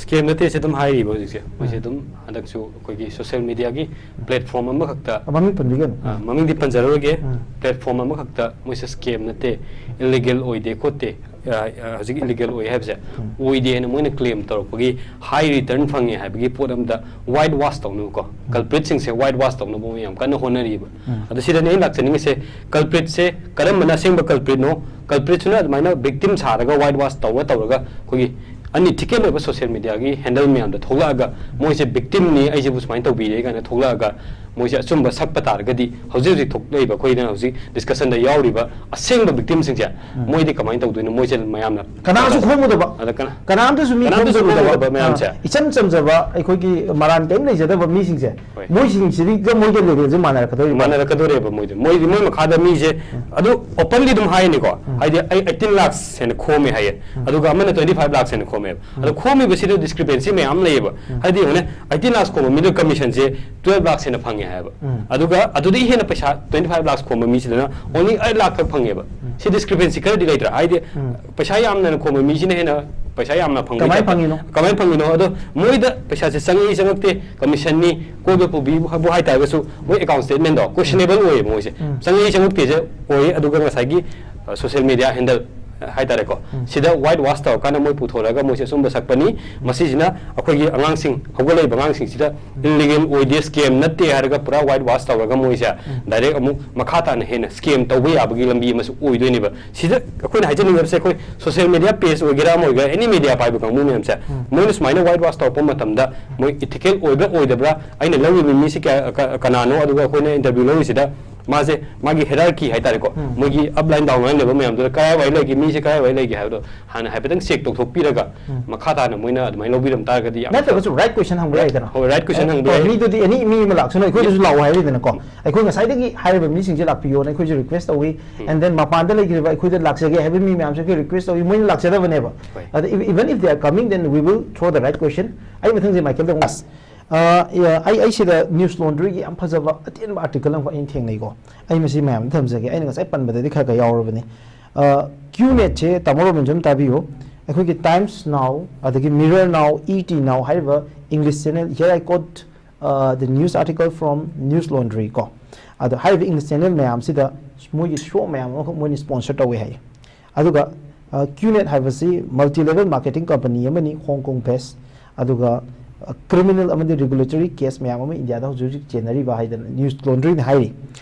Scam ꯅꯠꯇꯦ, ꯁꯤ ꯑꯗꯨꯝ ꯍꯥꯏꯔꯤꯕ ꯍꯧꯖꯤꯛꯁꯦ꯫ ꯃꯣꯏꯁꯦ ꯎꯝ꯫ ꯑꯗꯨꯝ ꯍꯟꯗꯛꯁꯨ ꯑꯩꯈꯣꯏꯒꯤ social mediaꯒꯤ platform ꯑꯃꯈꯛꯇ, ꯑ, ꯃꯃꯤꯡ ꯄꯟꯕꯤꯒꯅꯨ꯫ ꯑ, ꯃꯃꯤꯡꯗꯤ ꯄꯟꯖꯔꯔꯣꯏꯒꯦ꯫ ꯎꯝ꯫ Platform ꯑꯃꯈꯛꯇ ꯃꯣꯏꯁꯦ scam ꯅꯠꯇꯦ, illegal ꯑꯣꯏꯗꯦ ꯈꯣꯠꯇꯦ, ꯑ, ꯑ, ꯍꯧꯖꯤꯛ illegal ꯑꯣꯏ ꯍꯥꯏꯕꯁꯦ ꯎꯝ꯫ ꯑꯣꯏꯗꯦ ꯍꯥꯏꯅ ꯃꯣꯏꯅ claim ꯇꯧꯔꯛꯄꯒꯤ high return ꯐꯪꯉꯦ ꯍꯥꯏꯕꯒꯤ ꯄꯣꯠ ꯑꯃꯗ white wash ꯇꯧꯅꯕꯀꯣ, culpritꯁꯤꯡꯁꯦ white wash ꯇꯧꯅꯕ ꯃꯣꯏ ꯌꯥꯝ ꯀꯟꯅ ꯍꯣꯠꯅꯔꯤꯕ꯫ ꯎꯝ꯫ ꯑꯗꯣ ꯁꯤꯗꯅꯦ ꯑꯩꯅ ꯂꯥꯛꯆꯅꯤꯡꯉꯤꯁꯦ, culpritꯁꯦ ꯀꯔꯝꯕꯅ ꯑꯁꯦꯡꯕ culpritꯅꯣ, culpritꯁꯤꯅ ꯑꯗꯨꯃꯥꯏꯅ victim ꯁꯥꯔꯒ white wash ꯇꯧꯔ ꯇꯧꯔꯒ ꯑꯩꯈꯣꯏꯒꯤ ꯑꯟꯏꯊꯤꯀꯦꯜ ꯑꯣꯏꯕ ꯁꯣꯁꯤꯌꯦꯜ ꯃꯤꯗꯤꯌꯥꯒꯤ ꯍꯦꯟꯗꯜ ꯃꯌꯥꯝꯗ ꯊꯣꯛꯂꯛꯑꯒ, ꯃꯣꯏꯁꯦ ꯕꯤꯛꯇꯤꯝꯅꯤ, ꯑꯩꯁꯤꯕꯨ ꯁꯨꯃꯥꯏꯅ ꯇꯧꯕꯤꯔꯦ ꯀꯥꯏꯅ ꯊꯣꯛꯂꯛꯑꯒ, ꯃꯣꯏꯁꯦ ꯑꯆꯨꯝꯕ ꯁꯛꯄ ꯇꯥꯔꯒꯗꯤ, ꯍꯧꯖꯤꯛ ꯍꯧꯖꯤꯛ ꯊꯣꯛꯂꯛꯏꯕ ꯑꯩꯈꯣꯏꯅ ꯍꯧꯖꯤꯛ ꯗꯤꯁꯀꯁꯟꯗ ꯌꯥꯎꯔꯤꯕ ꯑꯁꯦꯡꯕ ꯕꯤꯛꯇꯤꯝꯁꯤꯡꯁꯦ, ꯎꯝ꯫ ꯃꯣꯏꯗꯤ ꯀꯃꯥꯏꯅ ꯇꯧꯗꯣꯏꯅꯣ? ꯃꯣꯏꯁꯦ ꯃꯌꯥꯝꯅ ꯀꯅꯥꯁꯨ ꯈꯣꯝꯃꯨꯗꯕ, ꯑꯗ ꯀꯅꯥ-, ꯀꯅꯥꯝꯇꯁꯨ ꯃꯤ ꯀꯅꯥꯝꯇꯁꯨ ꯈꯣꯝꯖꯔꯨꯗꯕ, ꯈꯣꯝꯃꯨꯗꯕ ꯃꯌꯥꯝꯁꯦ꯫ ꯑꯥ, ꯏꯆꯝ ꯆꯝꯖꯕ ꯑꯩꯈꯣꯏꯒꯤ ꯃꯔꯥꯟ ꯀꯔꯤꯝ ꯂꯩꯖꯗꯕ ꯃꯤꯁꯤꯡꯁꯦ, ꯍꯣꯏ꯫ ꯃꯣꯏꯁꯤꯡꯁꯤꯗꯤꯒ ꯃꯣꯏꯒ ꯂꯦꯚꯦꯜꯁꯦ ꯃꯥꯟꯅꯔꯛꯀꯗꯣꯔꯤꯕ꯫ ꯃꯥꯟꯅꯔꯛꯀꯗꯣꯔꯦꯕ ꯃꯣꯏꯗꯤ꯫ ꯃꯣꯏꯗꯤ, ꯃꯣꯏ ꯃꯈꯥꯗ ꯃꯤꯁꯦ, ꯎꯝ꯫ ꯑꯗꯨ ꯑꯣꯄꯟꯂꯤ ꯑꯗꯨꯝ ꯍꯥꯏꯅꯤꯀꯣ꯫ ꯎꯝ꯫ ꯍꯥꯏꯗꯤ, "ꯑꯩ eighteen lakhs ꯍꯦꯟꯅ ꯈꯣꯝꯃꯦ" ꯍꯥꯏꯌꯦ꯫ ꯎꯝ꯫ ꯑꯗꯨꯒ ꯑꯃꯅ twenty five lakhs ꯍꯦꯟꯅ ꯈꯣꯝꯃꯦꯕ꯫ ꯎꯝ꯫ ꯑꯗꯣ ꯈꯣꯝꯃꯤꯕꯁꯤꯗ discrepancy ꯃꯌꯥꯝ ꯂꯩꯌꯦꯕ꯫ ꯎꯝ꯫ ꯍꯥꯏꯗꯤ, ꯌꯦꯡꯉꯨꯅꯦ, eighteen lakhs ꯈꯣꯝꯕ ꯃꯤꯗꯨ commissionꯁꯦ twelve lakhs ꯍꯦꯟꯅ ꯐꯪꯉꯦ ꯍꯥꯏꯌꯦꯕ꯫ ꯎꯝ꯫ ꯑꯗꯨꯒ ꯑꯗꯨꯗꯒꯤ ꯍꯦꯟꯅ ꯄꯩꯁꯥ, twenty five lakhs ꯈꯣꯝꯕ ꯃꯤꯁꯤꯗꯅ only eight lakh ꯈꯛ ꯐꯪꯉꯦꯕ꯫ ꯎꯝ꯫ ꯁꯤ discrepancy ꯈꯔꯗꯤ ꯂꯩꯇ꯭ꯔꯥ? ꯍꯥꯏꯗꯤ, ꯎꯝ꯫ ꯄꯩꯁꯥ ꯌꯥꯝꯅ ꯈꯣꯝꯕ ꯃꯤꯁꯤꯅ ꯍꯦꯟꯅ ꯄꯩꯁꯥ ꯌꯥꯝꯅ ꯐꯪꯕ ꯀꯃꯥꯏꯅ ꯇꯥꯏꯞꯇ꯫ ꯐꯪꯉꯤꯅꯣ? ꯀꯃꯥꯏꯅ ꯐꯪꯉꯤꯅꯣ? ꯑꯗꯣ ꯃꯣꯏꯗ ꯄꯩꯁꯥꯁꯦ ꯆꯪꯉꯤ ꯆꯪꯉꯛꯇꯦ, commissionꯅꯤ, ꯀꯣꯏꯕ ꯄꯨꯕꯤꯕꯨ ꯍꯥꯏꯇꯥꯔꯒꯁꯨ, ꯃꯣꯏ account statementꯗꯣ questionable ꯑꯣꯏꯌꯦꯕ ꯃꯣꯏꯁꯦ꯫ ꯎꯝ꯫ ꯆꯪꯉꯛꯏ ꯆꯪꯉꯛꯇꯦꯁꯦ ꯑꯣꯏ, ꯑꯗꯨꯒ ꯉꯁꯥꯏꯒꯤ, ꯑ, social media handle, ꯑ, ꯍꯥꯏꯇꯥꯔꯦꯀꯣ, ꯎꯝ꯫ ꯁꯤꯗ white wash ꯇꯧꯔꯀꯥꯟꯗ ꯃꯣꯏ ꯄꯨꯊꯣꯔꯛꯑꯒ ꯃꯣꯏꯁꯦ ꯑꯆꯨꯝꯕ ꯁꯛꯄꯅꯤ, ꯃꯁꯤꯁꯤꯅ ꯑꯩꯈꯣꯏꯒꯤ ꯑꯉꯥꯡꯁꯤꯡ, ꯍꯧꯒꯠꯂꯛꯏꯕ ꯑꯉꯥꯡꯁꯤꯡꯁꯤꯗ ꯎꯝ꯫ Illegal ꯑꯣꯏꯗꯦ, scam ꯅꯠꯇꯦ ꯍꯥꯏꯔꯒ ꯄꯨꯔꯥ white wash ꯇꯧꯔꯒ ꯃꯣꯏꯁꯦ ꯎꯝ꯫ Direct ꯑꯃꯨꯛ ꯃꯈꯥ ꯇꯥꯅ ꯍꯦꯟꯅ scam ꯇꯧꯕ ꯌꯥꯕꯒꯤ ꯂꯝꯕꯤ ꯑꯃꯁꯨ ꯑꯣꯏꯗꯣꯏꯅꯦꯕ꯫ ꯁꯤꯗ ꯑꯩꯈꯣꯏꯅ ꯍꯥꯏꯖꯅꯤꯡꯉꯤꯕꯁꯦ, ꯑꯩꯈꯣꯏ social media page ꯑꯣꯏꯒꯦꯔꯥ ꯑꯃ ꯑꯣꯏꯒꯦꯔꯥ, any media ꯄꯥꯏꯕ ꯀꯥꯡꯕꯨ ꯃꯌꯥꯝꯁꯦ, ꯎꯝ꯫ ꯃꯣꯏꯅ ꯁꯨꯃꯥꯏꯅ white wash ꯇꯧꯔꯛꯄ ꯃꯇꯝꯗ, ꯃꯣꯏ ethical ꯑꯣꯏꯕ꯭ꯔꯥ ꯑꯣꯏꯗꯕ꯭ꯔꯥ, ꯑꯩꯅ ꯂꯧꯔꯤꯕ ꯃꯤꯁꯦ ꯀꯌꯥ-, ꯀ-, ꯀꯅꯥꯅꯣ, ꯑꯗꯨꯒ ꯑꯩꯈꯣꯏꯅ interview ꯂꯧꯔꯤꯁꯤꯗ ꯃꯥꯁꯦ, ꯃꯥꯒꯤ hierarchy ꯍꯥꯏꯇꯥꯔꯦꯀꯣ, ꯎꯝ꯫ ꯃꯣꯏꯒꯤ upline downline level ꯃꯌꯥꯝꯗꯨꯗ ꯀꯔꯥꯏꯋꯥꯏ ꯂꯩꯒꯦ, ꯃꯤꯁꯦ ꯀꯔꯥꯏꯋꯥꯏ ꯂꯩꯒꯦ ꯍꯥꯏꯕꯗꯣ ꯍꯥꯟꯅ ꯍꯥꯏꯐꯦꯠꯇꯪ check ꯇꯧꯊꯣꯛꯄꯤꯔꯒ, ꯎꯝ꯫ ꯃꯈꯥ ꯇꯥꯅ ꯃꯣꯏꯅ ꯑꯗꯨꯃꯥꯏꯅ ꯂꯧꯕꯤꯔꯝ ꯇꯥꯔꯒꯗꯤ ꯌꯥꯝ ꯅꯠꯇ꯭ꯔꯒꯁꯨ right question ꯍꯪꯕ ꯌꯥꯏꯗꯅ꯫ ꯍꯣꯏ, right question ꯑꯦ, ꯍꯪꯕ ꯍꯣꯏ, ꯌꯥꯏ꯫ ꯃꯤꯗꯨꯗꯤ any ꯃꯤ ꯑꯃ ꯂꯥꯛꯁꯅꯨ, ꯑꯩꯈꯣꯏꯗꯁꯨ ꯂꯥꯛꯑꯣ ꯍꯥꯏꯔꯤꯗꯅꯀꯣ꯫ ꯎꯝ꯫ ꯑꯩꯈꯣꯏ ꯉꯁꯥꯏꯗꯒꯤ ꯍꯥꯏꯔꯤꯕ ꯃꯤꯁꯤꯡꯁꯦ ꯂꯥꯛꯄꯤꯌꯣꯅ ꯑꯩꯈꯣꯏꯁꯨ request ꯇꯧꯏ꯫ ꯎꯝ꯫ And then ꯃꯄꯥꯟꯗ ꯂꯩꯈ꯭ꯔꯤꯕ ꯑꯩꯈꯣꯏꯗ ꯂꯥꯛꯆꯒꯦ ꯍꯥꯏꯕ ꯃꯤ ꯃꯌꯥꯝꯁꯦ ꯑꯩꯈꯣꯏ request ꯇꯧꯏ, ꯃꯣꯏꯅ ꯂꯥꯛꯆꯗꯕꯅꯦꯕ꯫ ꯍꯣꯏ꯫ ꯑꯗ if-, even if they are coming, then we will throw the right question. ꯑꯩ ꯃꯊꯪꯁꯦ ꯃꯥꯏꯀꯦꯜꯗ ꯑꯃꯨꯛ ꯑ, ꯑꯩ, ꯑꯩ ꯁꯤꯗ News Laundryꯒꯤ ꯌꯥꯝ ꯐꯖꯕ ꯑꯇꯦꯟꯕ article ꯑꯃꯈꯛ ꯑꯩꯅ ꯊꯦꯡꯅꯩꯀꯣ꯫ ꯑꯩ ꯃꯁꯤ ꯃꯌꯥꯝꯗ ꯊꯝꯖꯒꯦ꯫ ꯑꯩꯅ ꯉꯁꯥꯏ ꯄꯟꯕꯗꯗꯤ ꯈꯔ ꯈꯔ ꯌꯥꯎꯔꯕꯅꯤ꯫ ꯑ, QNetꯁꯦ ꯇꯥꯃꯣ ꯔꯣꯕꯤꯟꯁꯟ ꯇꯥꯕꯤꯌꯨ꯫ ꯑꯩꯈꯣꯏꯒꯤ Times Now, ꯑꯗꯒꯤ Mirror Now, ET Now ꯍꯥꯏꯔꯤꯕ English channel, here I quote, uh, the news article from News Laundry ꯀꯣ꯫ ꯑꯗꯣ ꯍꯥꯏꯔꯤꯕ English channel ꯃꯌꯥꯝꯁꯤꯗ ꯃꯣꯏꯒꯤ show ꯃꯌꯥꯝ ꯑꯃꯈꯛ ꯃꯣꯏꯅ sponsor ꯇꯧꯋꯦ ꯍꯥꯏꯌꯦ꯫ ꯑꯗꯨꯒ, ꯑ, QNet ꯍꯥꯏꯕꯁꯤ multi level marketing company ꯑꯃꯅꯤ, Hong Kong based꯫ ꯑꯗꯨꯒ, ꯑ, criminal ꯑꯃꯗꯤ regulatory case ꯃꯌꯥꯝ ꯑꯃ ꯏꯟꯗꯤꯌꯥꯗ ꯍꯧꯖꯤꯛ ꯍꯧꯖꯤꯛ ꯆꯦꯟꯅꯔꯤꯕ ꯍꯥꯏꯗꯅ News Laundryꯅ ꯍꯥꯏꯔꯤ꯫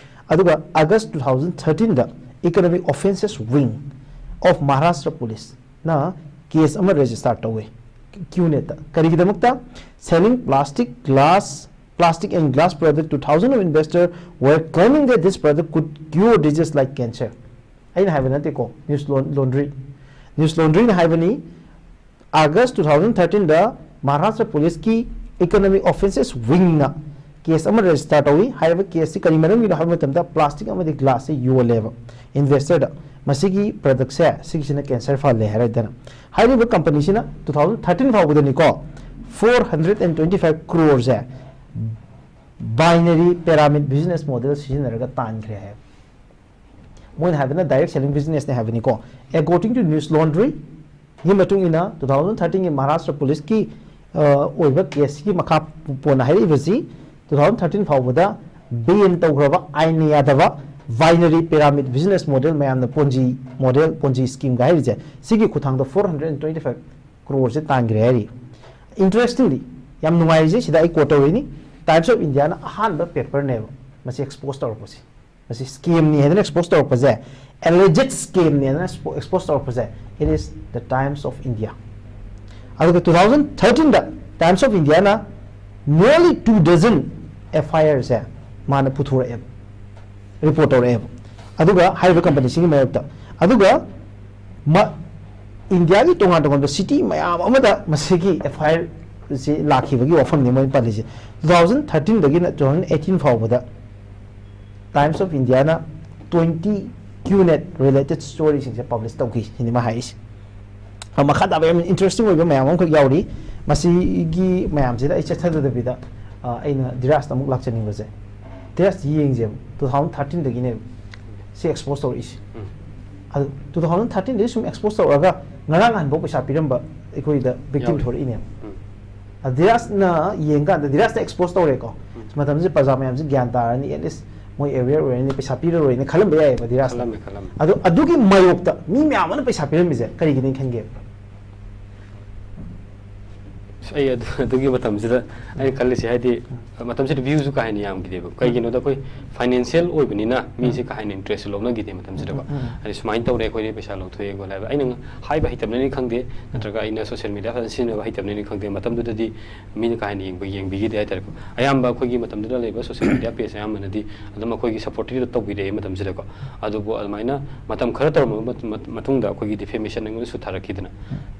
ꯑꯗꯨꯒ August two thousand thirteenꯗ Economic Offences Wing of Maharashtra Policeꯅ ꯀꯦꯁ ꯑꯃ ꯔꯦꯖꯤꯁꯇꯥꯔ ꯇꯧꯋꯤ ꯀ꯭ꯌꯨꯅꯦꯠꯇ꯫ ꯀꯔꯤꯒꯤꯗꯃꯛꯇ? Selling plastic, glass, plastic and glass product to thousands of investors were claiming that this product could cure diseases like cancer. ꯑꯩꯅ ꯍꯥꯏꯕ ꯅꯠꯇꯦꯀꯣ, ꯅ꯭ꯌꯨꯁ ꯂꯣꯟꯗ꯭ꯔꯤ, ꯅ꯭ꯌꯨꯁ ꯂꯣꯟꯗ꯭ꯔꯤꯅ ꯍꯥꯏꯕꯅꯤ꯫ ꯑꯥꯒꯁ ꯇꯨ ꯊꯥꯎꯖꯟ ꯊꯥꯔꯇꯤꯟꯗ ꯃꯍꯥꯔꯥꯁꯇ꯭ꯔ ꯄꯨꯂꯤꯁꯀꯤ ꯏꯀꯣꯅꯣꯃꯤꯛ ꯑꯣꯐꯦꯟꯁꯦꯁ ꯋꯤꯡꯅ ꯀꯦꯁ ꯑꯃ ꯔꯦꯖꯤꯁꯇꯥꯔ ꯇꯧꯏ꯫ ꯍꯥꯏꯔꯤꯕ ꯀꯦꯁꯁꯤ ꯀꯔꯤ ꯃꯔꯝꯒꯤꯅꯣ ꯍꯥꯏꯕ ꯃꯇꯝꯗ, ꯄ꯭ꯂꯥꯁꯇꯤꯛ ꯑꯃꯗꯤ ꯒ꯭ꯂꯥꯁꯁꯤ ꯌꯣꯜꯂꯦꯕ ꯏꯟꯚꯦꯁꯇꯔꯗ꯫ ꯃꯁꯤꯒꯤ ꯄ꯭ꯔꯗꯛꯁꯦ, ꯁꯤꯒꯤꯁꯤꯅ ꯀꯦꯟꯁꯔ ꯐꯍꯜꯂꯦ ꯍꯥꯏꯔꯗꯅ꯫ ꯍꯥꯏꯔꯤꯕ ꯀꯝꯄꯅꯤꯁꯤꯅ ꯇꯨ ꯊꯥꯎꯖꯟ ꯊꯥꯔꯇꯤꯟ ꯐꯥꯎꯕꯗꯅꯤꯀꯣ, four hundred and twenty five ꯀ꯭ꯔꯣꯔꯁꯦ ꯕꯥꯏꯅꯔꯤ ꯄꯦꯔꯥꯃꯤꯠ ꯕꯤꯖꯤꯅꯦꯁ ꯃꯣꯗꯦꯜ ꯁꯤꯖꯤꯟꯅꯔꯒ ꯇꯥꯟꯈ꯭ꯔꯦ ꯍꯥꯏ꯫ ꯃꯣꯏꯅ ꯍꯥꯏꯕꯅ ꯗꯥꯏꯔꯦꯛ ꯁꯦꯂꯤꯡ ꯕꯤꯖꯤꯅꯦꯁꯅꯦ ꯍꯥꯏꯕꯅꯤꯀꯣ꯫ According to ꯅ꯭ꯌꯨꯁ ꯂꯣꯟꯗ꯭ꯔꯤꯒꯤ ꯃꯇꯨꯡ ꯏꯟꯅ, ꯇꯨ ꯊꯥꯎꯖꯟ ꯊꯥꯔꯇꯤꯟꯒꯤ ꯃꯍꯥꯔꯥꯁꯇ꯭ꯔ ꯄꯨꯂꯤꯁꯀꯤ, ꯑ, ꯑꯣꯏꯕ ꯀꯦꯁꯁꯤꯒꯤ ꯃꯈꯥ ꯄꯣꯟꯅ ꯍꯥꯏꯔꯛꯏꯕꯁꯤ, ꯇꯨ ꯊꯥꯎꯖꯟ ꯊꯥꯔꯇꯤꯟ ꯐꯥꯎꯕꯗ ꯕꯦꯟ ꯇꯧꯈ꯭ꯔꯕ, ꯑꯥꯏꯟꯅ ꯌꯥꯗꯕ ꯕꯥꯏꯅꯔꯤ ꯄꯦꯔꯥꯃꯤꯠ ꯕꯤꯖꯤꯅꯦꯁ ꯃꯣꯗꯦꯜ, ꯃꯌꯥꯝꯅ ꯄꯣꯟꯖꯤ ꯃꯣꯗꯦꯜ, ꯄꯣꯟꯖꯤ ꯁ꯭ꯀꯤꯝꯒ ꯍꯥꯏꯔꯤꯁꯦ, ꯁꯤꯒꯤ ꯈꯨꯠꯊꯥꯡꯗ four hundred and twenty five ꯀ꯭ꯔꯣꯔꯁꯦ ꯇꯥꯟꯈ꯭ꯔꯦ ꯍꯥꯏꯔꯤ꯫ Interestingly, ꯌꯥꯝ ꯅꯨꯡꯉꯥꯏꯔꯤꯁꯦ, ꯁꯤꯗ ꯑꯩ ꯀꯣꯠ ꯇꯧꯔꯤꯅꯤ, ꯇꯥꯏꯝꯁ ꯑꯣꯐ ꯏꯟꯗꯤꯌꯥꯅ ꯑꯍꯥꯟꯕ ꯄꯦꯄꯔꯅꯦꯕ ꯃꯁꯤ ꯑꯦꯛꯁꯄꯣꯖ ꯇꯧꯔꯛꯄꯁꯦ꯫ ꯃꯁꯤ ꯁ꯭ꯀꯦꯝꯅꯤ ꯍꯥꯏꯗꯅ ꯑꯦꯛꯁꯄꯣꯖ ꯇꯧꯔꯛꯄꯁꯦ, ꯑꯦꯂꯦꯖꯦꯗ ꯁ꯭ꯀꯦꯝꯅꯤ ꯍꯥꯏꯗꯅ ꯑꯦꯛꯁꯄꯣꯖ ꯇꯧꯔꯛꯄꯁꯦ, it is the Times of India꯫ ꯑꯗꯨꯒ ꯇꯨ ꯊꯥꯎꯖꯟ ꯊꯥꯔꯇꯤꯟꯗ ꯇꯥꯏꯝꯁ ꯑꯣꯐ ꯏꯟꯗꯤꯌꯥꯅ nearly two dozen F I Rꯁꯦ ꯃꯥꯅ ꯄꯨꯊꯣꯔꯛꯑꯦꯕ, ꯔꯤꯄꯣꯔꯠ ꯇꯧꯔꯛꯑꯦꯕ꯫ ꯑꯗꯨꯒ ꯍꯥꯏꯔꯤꯕ ꯀꯝꯄꯅꯤꯁꯤꯡꯒꯤ ꯃꯥꯌꯣꯛꯇ, ꯑꯗꯨꯒ ꯃ-, ꯏꯟꯗꯤꯌꯥꯒꯤ ꯇꯣꯉꯥꯟ ꯇꯣꯉꯥꯟꯕ ꯁꯤꯇꯤ ꯃꯌꯥꯝ ꯑꯃꯗ ꯃꯁꯤꯒꯤ F I Rꯁꯤ ꯂꯥꯛꯈꯤꯕꯒꯤ ꯋꯥꯐꯝꯅꯤ ꯃꯣꯏꯅ ꯄꯜꯂꯤꯁꯦ꯫ ꯇꯨ ꯊꯥꯎꯖꯟ ꯊꯥꯔꯇꯤꯟꯗꯒꯤꯅ ꯇꯨ ꯊꯥꯎꯖꯟ ꯑꯩꯠꯇꯤꯟ ꯐꯥꯎꯕꯗ ꯇꯥꯏꯝꯁ ꯑꯣꯐ ꯏꯟꯗꯤꯌꯥꯅ ꯇ꯭ꯋꯦꯟꯇꯤ ꯀ꯭ꯌꯨꯅꯦꯠ ꯔꯤꯂꯦꯇꯦꯗ ꯁ꯭ꯇꯣꯔꯤꯁꯤꯡꯁꯦ ꯄꯕ꯭ꯂꯤꯁ ꯇꯧꯈꯤ ꯁꯤꯅꯤ ꯃꯥ ꯍꯥꯏꯔꯤꯁꯦ꯫ ꯑ, ꯃꯈꯥ ꯇꯥꯕ ꯌꯥꯝ ꯏꯟꯇꯔꯦꯁꯇꯤꯡ ꯑꯣꯏꯕ ꯃꯌꯥꯝ ꯑꯃꯈꯛ ꯌꯥꯎꯔꯤ꯫ ꯃꯁꯤꯒꯤ ꯃꯌꯥꯝꯁꯤꯗ ꯑꯩ ꯆꯠꯊꯗꯕꯤꯗ, ꯑ, ꯑꯩꯅ ꯙꯤꯔꯥꯖꯇ ꯑꯃꯨꯛ ꯂꯥꯛꯆꯅꯤꯡꯕꯁꯦ, ꯙꯤꯔꯥꯖ, ꯌꯦꯡꯁꯦꯕ, ꯇꯨ ꯊꯥꯎꯖꯟ ꯊꯥꯔꯇꯤꯟꯗꯒꯤꯅꯦꯕ ꯁꯤ ꯑꯦꯛꯁꯄꯣꯖ ꯇꯧꯔꯛꯏꯁꯦ꯫ ꯎꯝ꯫ ꯑꯗꯨ ꯇꯨ ꯊꯥꯎꯖꯟ ꯊꯥꯔꯇꯤꯟꯗꯒꯤ ꯁꯨꯝ ꯑꯦꯛꯁꯄꯣꯖ ꯇꯧꯔꯛꯑꯒ ꯉꯔꯥꯡ ꯅꯍꯥꯟꯐꯥꯎ ꯄꯩꯁꯥ ꯄꯤꯔꯝꯕ ꯑꯩꯈꯣꯏꯗ ꯚꯤꯛꯇꯤꯝ ꯌꯥꯎꯔꯤ꯫ ꯊꯣꯔꯛꯏꯅꯦꯕ꯫ ꯎꯝ꯫ ꯑ, ꯙꯤꯔꯥꯖꯅ ꯌꯦꯡꯀꯥꯟꯗ, ꯙꯤꯔꯥꯖꯅ ꯑꯦꯛꯁꯄꯣꯖ ꯇꯧꯔꯦꯀꯣ꯫ ꯎꯝ꯫ ꯃꯇꯝꯁꯤꯗ ꯄ꯭ꯔꯖꯥ ꯃꯌꯥꯝꯁꯤ ꯒ꯭ꯌꯥꯟ ꯇꯥꯔꯅꯤ, ꯑꯦꯠꯂꯤꯁ ꯃꯣꯏ ꯑꯦꯋꯦꯌꯔ ꯑꯣꯏꯔꯅꯤ, ꯄꯩꯁꯥ ꯄꯤꯔꯔꯣꯏꯅ ꯈꯜꯂꯝꯕ ꯌꯥꯏꯑꯕ ꯙꯤꯔꯥꯖꯅ꯫ ꯈꯜꯂꯝꯃꯦ, ꯈꯜꯂꯝꯃꯦ꯫ ꯑꯗꯣ ꯑꯗꯨꯒꯤ ꯃꯥꯌꯣꯛꯇ ꯃꯤ ꯃꯌꯥꯝ ꯑꯃꯅ ꯄꯩꯁꯥ ꯄꯤꯔꯝꯃꯤꯁꯦ ꯀꯔꯤꯒꯤꯅꯤ ꯈꯟꯒꯦ? ꯑꯩ ꯑꯗꯨ- ꯑꯗꯨꯒꯤ ꯃꯇꯝꯁꯤꯗ ꯑꯩꯅ ꯈꯜꯂꯤꯁꯦ, ꯍꯥꯏꯗꯤ ꯃꯇꯝꯁꯤꯗ ꯚ꯭ꯌꯨꯁꯨ ꯀꯥ ꯍꯦꯟꯅ ꯌꯥꯝꯈꯤꯗꯦꯕ꯫ ꯀꯩꯒꯤꯅꯣꯗ, ꯑꯩꯈꯣꯏ ꯐꯥꯏꯅꯥꯟꯁꯤꯌꯦꯜ ꯑꯣꯏꯕꯅꯤꯅ ꯃꯤꯁꯦ ꯀꯥ ꯍꯦꯟꯅ ꯏꯟꯇꯔꯦꯁꯁꯨ ꯂꯧꯅꯈꯤꯗꯦ ꯃꯇꯝꯁꯤꯗꯀꯣ꯫ ꯎꯝ, ꯎꯝ꯫ ꯍꯥꯏꯗꯤ ꯁꯨꯃꯥꯏꯅ ꯇꯧꯔꯦ, ꯑꯩꯈꯣꯏꯗꯤ ꯄꯩꯁꯥ ꯂꯧꯊꯣꯛꯑꯦ ꯈꯣꯠꯂꯦ ꯍꯥꯏꯕ꯫ ꯑꯩꯅ ꯍꯥꯏꯕ ꯍꯩꯇꯕꯅꯅꯤ ꯈꯪꯗꯦ, ꯅꯠꯇ꯭ꯔꯒ ꯑꯩꯅ ꯁꯣꯁꯤꯌꯦꯜ ꯃꯦꯗꯤꯌꯥ ꯐꯖꯅ ꯁꯤꯖꯤꯟꯅꯕ ꯍꯩꯇꯕꯅꯅꯤ ꯈꯪꯗꯦ, ꯃꯇꯝꯗꯨꯗꯗꯤ ꯃꯤꯅ ꯀꯥ ꯍꯦꯟꯅ ꯌꯦꯡꯕ- ꯌꯦꯡꯕꯤꯈꯤꯗꯦ ꯍꯥꯏꯇꯥꯔꯦꯀꯣ꯫ ꯑꯌꯥꯝꯕ ꯑꯩꯈꯣꯏꯒꯤ ꯃꯇꯝꯗꯨꯗ ꯂꯩꯕ ꯁꯣꯁꯤꯌꯦꯜ ꯃꯦꯗꯤꯌꯥ ꯄꯦꯖ ꯑꯌꯥꯝꯕꯅꯗꯤ ꯑꯗꯨꯝ ꯑꯩꯈꯣꯏꯒꯤ ꯁꯞꯄꯣꯔꯠꯇꯤ ꯇꯧꯕꯤꯔꯛꯑꯦ ꯃꯇꯝꯁꯤꯗꯀꯣ꯫ ꯑꯗꯨꯕꯨ ꯑꯗꯨꯃꯥꯏꯅ ꯃꯇꯝ ꯈꯔ ꯇꯧꯔꯝꯃꯕ ꯃꯇꯨꯡꯗ ꯑꯩꯈꯣꯏꯒꯤ ꯗꯤꯐꯦꯃꯦꯁꯟ ꯑꯩꯉꯣꯟꯗꯁꯨ ꯊꯥꯔꯛꯈꯤꯗꯅ,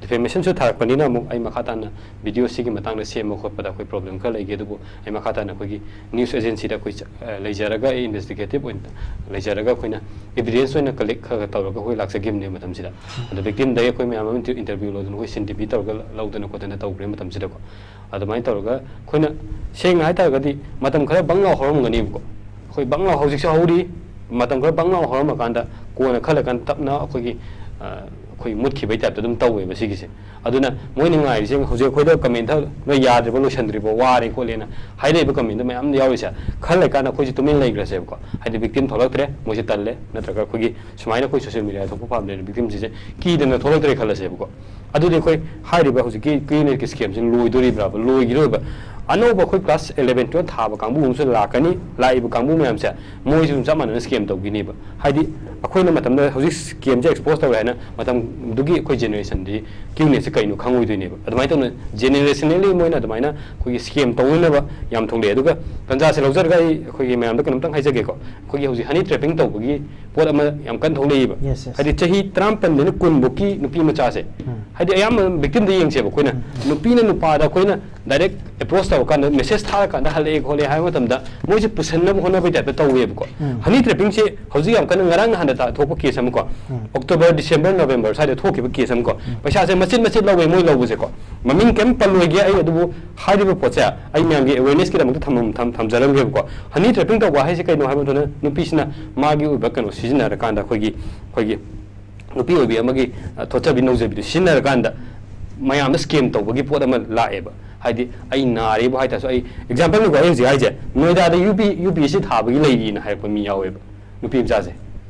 ꯗꯤꯐꯦꯃꯦꯁꯟꯁꯨ ꯊꯥꯔꯛꯄꯅꯤꯅ ꯑꯃꯨꯛ ꯑꯩ ꯃꯈꯥ ꯇꯥꯅ ꯚꯤꯗꯤꯑꯣ ꯁꯤꯒꯤ ꯃꯇꯥꯡꯗ ꯁꯦꯝꯕ ꯈꯣꯠꯄꯗ ꯑꯩꯈꯣꯏ ꯄ꯭ꯔꯣꯕ꯭ꯂꯦꯝ ꯈꯔ ꯂꯩꯈꯤ꯫ ꯑꯗꯨꯕꯨ ꯑꯩ ꯃꯈꯥ ꯇꯥꯅ ꯑꯩꯈꯣꯏꯒꯤ ꯅ꯭ꯌꯨꯁ ꯑꯦꯖꯦꯟꯁꯤꯗ ꯑꯩꯈꯣꯏ ꯆ- ꯑ, ꯂꯩꯖꯔꯒ, ꯑꯩ ꯏꯟꯚꯦꯁꯇꯤꯒꯦꯇꯤꯚ ꯑꯣꯏꯅ ꯂꯩꯖꯔꯒ, ꯑꯩꯈꯣꯏꯅ ꯏꯚꯤꯗꯦꯟꯁ ꯑꯣꯏꯅ ꯀꯂꯦꯛ ꯈꯔ ꯈꯔ ꯇꯧꯔꯒ ꯑꯩꯈꯣꯏ ꯂꯥꯛꯆꯈꯤꯕꯅꯦ ꯃꯇꯝꯁꯤꯗ꯫ ꯑꯗꯣ ꯚꯤꯛꯇꯤꯝꯗꯒꯤ ꯑꯩꯈꯣꯏ ꯃꯌꯥꯝ ꯑꯃ ꯏꯟꯇꯔ- ꯏꯟꯇꯔꯚ꯭ꯌꯨ ꯂꯧꯗꯅ, ꯑꯩꯈꯣꯏ ꯁꯤꯟ ꯇꯤ ꯚꯤ ꯇꯧꯔꯒ ꯂꯧꯗꯅ ꯈꯣꯠꯇꯅ ꯇꯧꯈ꯭ꯔꯦ ꯃꯇꯝꯁꯤꯗꯀꯣ꯫ ꯑꯗꯨꯃꯥꯏꯅ ꯇꯧꯔꯒ ꯑꯩꯈꯣꯏꯅ, ꯁꯦꯡꯅ ꯍꯥꯏꯇꯥꯔꯒꯗꯤ, ꯃꯇꯝ ꯈꯔ ꯕꯪ ꯂꯥꯎ ꯍꯧꯔꯝꯒꯅꯤꯕꯀꯣ꯫ ꯑꯩꯈꯣꯏ ꯕꯪ ꯂꯥꯎ ꯍꯧꯖꯤꯛꯁꯨ ꯍꯧꯔꯤ꯫ ꯃꯇꯝ ꯈꯔ ꯕꯪ ꯂꯥꯎ ꯍꯧꯔꯝꯃꯀꯥꯟꯗ ꯀꯣꯟꯅ ꯈꯔ ꯂꯩꯔꯀꯥꯟꯗ ꯇꯞꯅ ꯑꯩꯈꯣꯏꯒꯤ, ꯑ, ꯑꯩꯈꯣꯏ ꯃꯨꯠꯈꯤꯕꯩ ꯇꯥꯏꯞꯇ ꯑꯗꯨꯝ ꯇꯧꯋꯦꯕ ꯁꯤꯒꯤꯁꯦ꯫ ꯑꯗꯨꯅ ꯃꯣꯏꯅ ꯉꯥꯏꯔꯤꯁꯦ ꯍꯧꯖꯤꯛ ꯑꯩꯈꯣꯏꯗ ꯀꯃꯦꯟ ꯊ- "ꯅꯣꯏ ꯌꯥꯗ꯭ꯔꯤꯕꯣ, ꯂꯣꯏꯁꯟꯗ꯭ꯔꯤꯕꯣ, ꯋꯥꯔꯦ ꯈꯣꯠꯂꯦꯅ" ꯍꯥꯏꯔꯛꯏꯕ ꯀꯃꯦꯟꯗꯣ ꯃꯌꯥꯝ ꯌꯥꯎꯔꯤꯁꯦ꯫ ꯈꯔ ꯂꯩꯔꯀꯥꯟꯗ ꯑꯩꯈꯣꯏꯁꯦ ꯇꯨꯃꯤꯟ ꯂꯩꯈ꯭ꯔꯁꯦꯕꯀꯣ꯫ ꯍꯥꯏꯗꯤ ꯚꯤꯛꯇꯤꯝ ꯊꯣꯛꯂꯛꯇ꯭ꯔꯦ, ꯃꯣꯏꯁꯦ ꯇꯜꯂꯦ, ꯅꯠꯇ꯭ꯔꯒ ꯑꯩꯈꯣꯏꯒꯤ ꯁꯨꯃꯥꯏꯅ ꯑꯩꯈꯣꯏ ꯁꯣꯁꯤꯌꯦꯜ ꯃꯦꯗꯤꯌꯥ ꯊꯣꯛꯄ ꯄꯥꯝꯗ꯭ꯔꯦꯅ ꯚꯤꯛꯇꯤꯝꯁꯤꯡꯁꯦ ꯀꯤꯗꯅ ꯊꯣꯛꯂꯛꯇ꯭ꯔꯦ ꯈꯜꯂꯁꯦꯕꯀꯣ꯫ ꯑꯗꯨꯗꯤ ꯑꯩꯈꯣꯏ ꯍꯥꯏꯔꯤꯕ ꯍꯧꯖꯤꯛꯀꯤ ꯀ꯭ꯌꯨ ꯑꯦꯟ ꯑꯦꯒꯤ ꯁ꯭ꯀꯦꯝꯁꯤ ꯂꯣꯏꯗꯣꯔꯤꯕ꯭ꯔꯥꯕ? ꯂꯣꯏꯈꯤꯔꯣꯏꯕ꯫ ꯑꯅꯧꯕ ꯑꯩꯈꯣꯏ ꯀ꯭ꯂꯥꯁ ꯏꯂꯦꯚꯦꯟ, ꯇꯨꯌꯦꯜꯞ ꯊꯥꯕ ꯀꯥꯡꯕꯨ ꯑꯃꯁꯨ ꯂꯥꯛꯀꯅꯤ꯫ ꯂꯥꯛꯏꯕ ꯀꯥꯡꯕꯨ ꯃꯌꯥꯝꯁꯦ ꯃꯣꯏꯁꯨ ꯑꯗꯨꯝ ꯆꯞ ꯃꯥꯟꯅꯅ ꯁ꯭ꯀꯦꯝ ꯇꯧꯈꯤꯅꯦꯕ꯫ ꯍꯥꯏꯗꯤ ꯑꯩꯈꯣꯏꯅ ꯃꯇꯝꯗ ꯍꯧꯖꯤꯛ ꯁ꯭ꯀꯦꯝꯁꯦ ꯑꯦꯛꯁꯄꯣꯖ ꯇꯧꯔꯦ ꯍꯥꯏꯅ ꯃꯇꯝꯗꯨꯒꯤ ꯑꯩꯈꯣꯏ ꯖꯦꯅꯦꯔꯦꯁꯟꯗꯤ ꯀ꯭ꯌꯨ ꯑꯦꯟ ꯑꯦꯁꯦ ꯀꯩꯅꯣ ꯈꯪꯉꯣꯏꯗꯣꯏꯅꯦꯕ꯫ ꯑꯗꯨꯃꯥꯏꯅ ꯇꯧꯅ ꯖꯦꯅꯦꯔꯦꯁꯅꯦꯜꯂꯤ ꯃꯣꯏꯅ ꯑꯗꯨꯃꯥꯏꯅ ꯑꯩꯈꯣꯏꯒꯤ ꯁ꯭ꯀꯦꯝ ꯇꯧꯅꯅꯕ ꯌꯥꯝ ꯊꯣꯛꯂꯛꯑꯦ꯫ ꯑꯗꯨꯒ ꯇꯟꯖꯥꯁꯦ ꯂꯧꯖꯔꯒ ꯑꯩ ꯑꯩꯈꯣꯏꯒꯤ ꯃꯌꯥꯝꯗ ꯀꯩꯅꯣꯝꯇꯪ ꯍꯥꯏꯖꯒꯦꯀꯣ꯫ ꯑꯩꯈꯣꯏꯒꯤ ꯍꯧꯖꯤꯛ ꯍꯅꯤ ꯇ꯭ꯔꯦꯄꯤꯡ ꯇꯧꯕꯒꯤ ꯄꯣꯠ ꯑꯃ ꯌꯥꯝ ꯀꯟꯅ ꯊꯣꯛꯂꯛꯏꯕ꯫ Yes, yes. ꯍꯥꯏꯗꯤ ꯆꯍꯤ ꯇꯔꯥꯃꯥꯄꯟꯗꯩꯅ ꯀꯨꯟ ꯐꯧꯀꯤ ꯅꯨꯄꯤ ꯃꯆꯥꯁꯦ, ꯎꯝ꯫ ꯍꯥꯏꯗꯤ ꯑꯌꯥꯝꯕ ꯚꯤꯛꯇꯤꯝꯗ ꯌꯦꯡꯁꯦꯕ ꯑꯩꯈꯣꯏꯅ, ꯎꯝ, ꯎꯝ꯫ ꯅꯨꯄꯤꯅ ꯅꯨꯄꯥꯗ ꯑꯩꯈꯣꯏꯅ ꯗꯥꯏꯔꯦꯛ ꯑꯦꯄ꯭ꯔꯣꯁ ꯇꯧꯔꯀꯥꯟꯗ, ꯃꯦꯁꯦꯖ ꯊꯥꯔꯀꯥꯟꯗ ꯍꯜꯂꯛꯑꯦ ꯈꯣꯠꯂꯦ ꯍꯥꯏꯕ ꯃꯇꯝꯗ ꯃꯣꯏꯁꯦ ꯄꯨꯁꯟꯅꯕ ꯍꯣꯠꯅꯕꯩ ꯇꯥꯏꯞꯇ ꯇꯧꯋꯦꯕꯀꯣ꯫ ꯎꯝ꯫ ꯍꯅꯤ ꯇ꯭ꯔꯦꯄꯤꯡꯁꯦ ꯍꯧꯖꯤꯛ ꯌꯥꯝ ꯀꯟꯅ, ꯉꯔꯥꯡ ꯅꯍꯥꯟꯗ ꯊꯣꯛꯄ ꯀꯦꯁ ꯑꯃꯀꯣ, ꯎꯝ꯫ ꯑꯣꯛꯇꯣꯕꯔ, ꯗꯤꯁꯦꯝꯕꯔ, ꯅꯣꯕꯦꯝꯕꯔ ꯁ꯭ꯋꯥꯏꯗ ꯊꯣꯛꯈꯤꯕ ꯀꯦꯁ ꯑꯃꯀꯣ, ꯎꯝ꯫ ꯄꯩꯁꯥꯁꯦ ꯃꯆꯤꯠ ꯃꯆꯤꯠ ꯂꯧꯋꯦ ꯃꯣꯏ ꯂꯧꯕꯁꯦꯀꯣ꯫ ꯃꯃꯤꯡ ꯀꯩꯝ ꯄꯜꯂꯣꯏꯒꯦ ꯑꯩ, ꯑꯗꯨꯕꯨ ꯍꯥꯏꯔꯤꯕ ꯄꯣꯠꯁꯦ ꯑꯩ ꯃꯌꯥꯝꯒꯤ ꯑꯦꯋꯦꯔꯅꯦꯁꯀꯤꯗꯃꯛꯇ ꯊꯝꯃꯝ- ꯊꯝ- ꯊꯝꯖꯔꯝꯒꯦꯕꯀꯣ꯫ ꯍꯅꯤ ꯇ꯭ꯔꯦꯄꯤꯡ ꯇꯧꯕ ꯍꯥꯏꯁꯦ ꯀꯩꯅꯣ ꯍꯥꯏꯕ ꯃꯇꯝꯗ, ꯅꯨꯄꯤꯁꯤꯅ ꯃꯥꯒꯤ ꯑꯣꯏꯕ ꯀꯩꯅꯣ ꯁꯤꯖꯤꯟꯅꯔꯀꯥꯟꯗ, ꯑꯩꯈꯣꯏꯒꯤ, ꯑꯩꯈꯣꯏꯒꯤ ꯅꯨꯄꯤ ꯑꯣꯏꯕꯤ ꯑꯃꯒꯤ, ꯑ, ꯊꯣꯠꯆꯕꯤ ꯅꯧꯖꯕꯤꯗꯨ ꯁꯤꯖꯤꯟꯅꯔꯀꯥꯟꯗ ꯃꯌꯥꯝꯗ ꯁ꯭ꯀꯦꯝ ꯇꯧꯕꯒꯤ ꯄꯣꯠ ꯑꯃ ꯂꯥꯛꯑꯦꯕ꯫ ꯍꯥꯏꯗꯤ ꯑꯩ ꯅꯥꯔꯦꯕꯨ ꯍꯥꯏꯇꯥꯔꯁꯨ, ꯑꯩ ꯑꯦꯛꯖꯥꯝꯄꯜꯅꯤꯀꯣ ꯑꯩ ꯍꯧꯖꯤꯛ ꯍꯥꯏꯁꯦ, ꯅꯣꯏꯗꯥꯗ ꯌꯨ ꯄꯤ, ꯌꯨ ꯄꯤ ꯑꯦꯁ ꯁꯤ ꯊꯥꯕꯒꯤ ꯂꯩꯔꯤꯅ ꯍꯥꯏꯔꯛꯄ ꯃꯤ ꯌꯥꯎꯋꯦꯕ, ꯅꯨꯄꯤ ꯃꯆꯥꯁꯦ꯫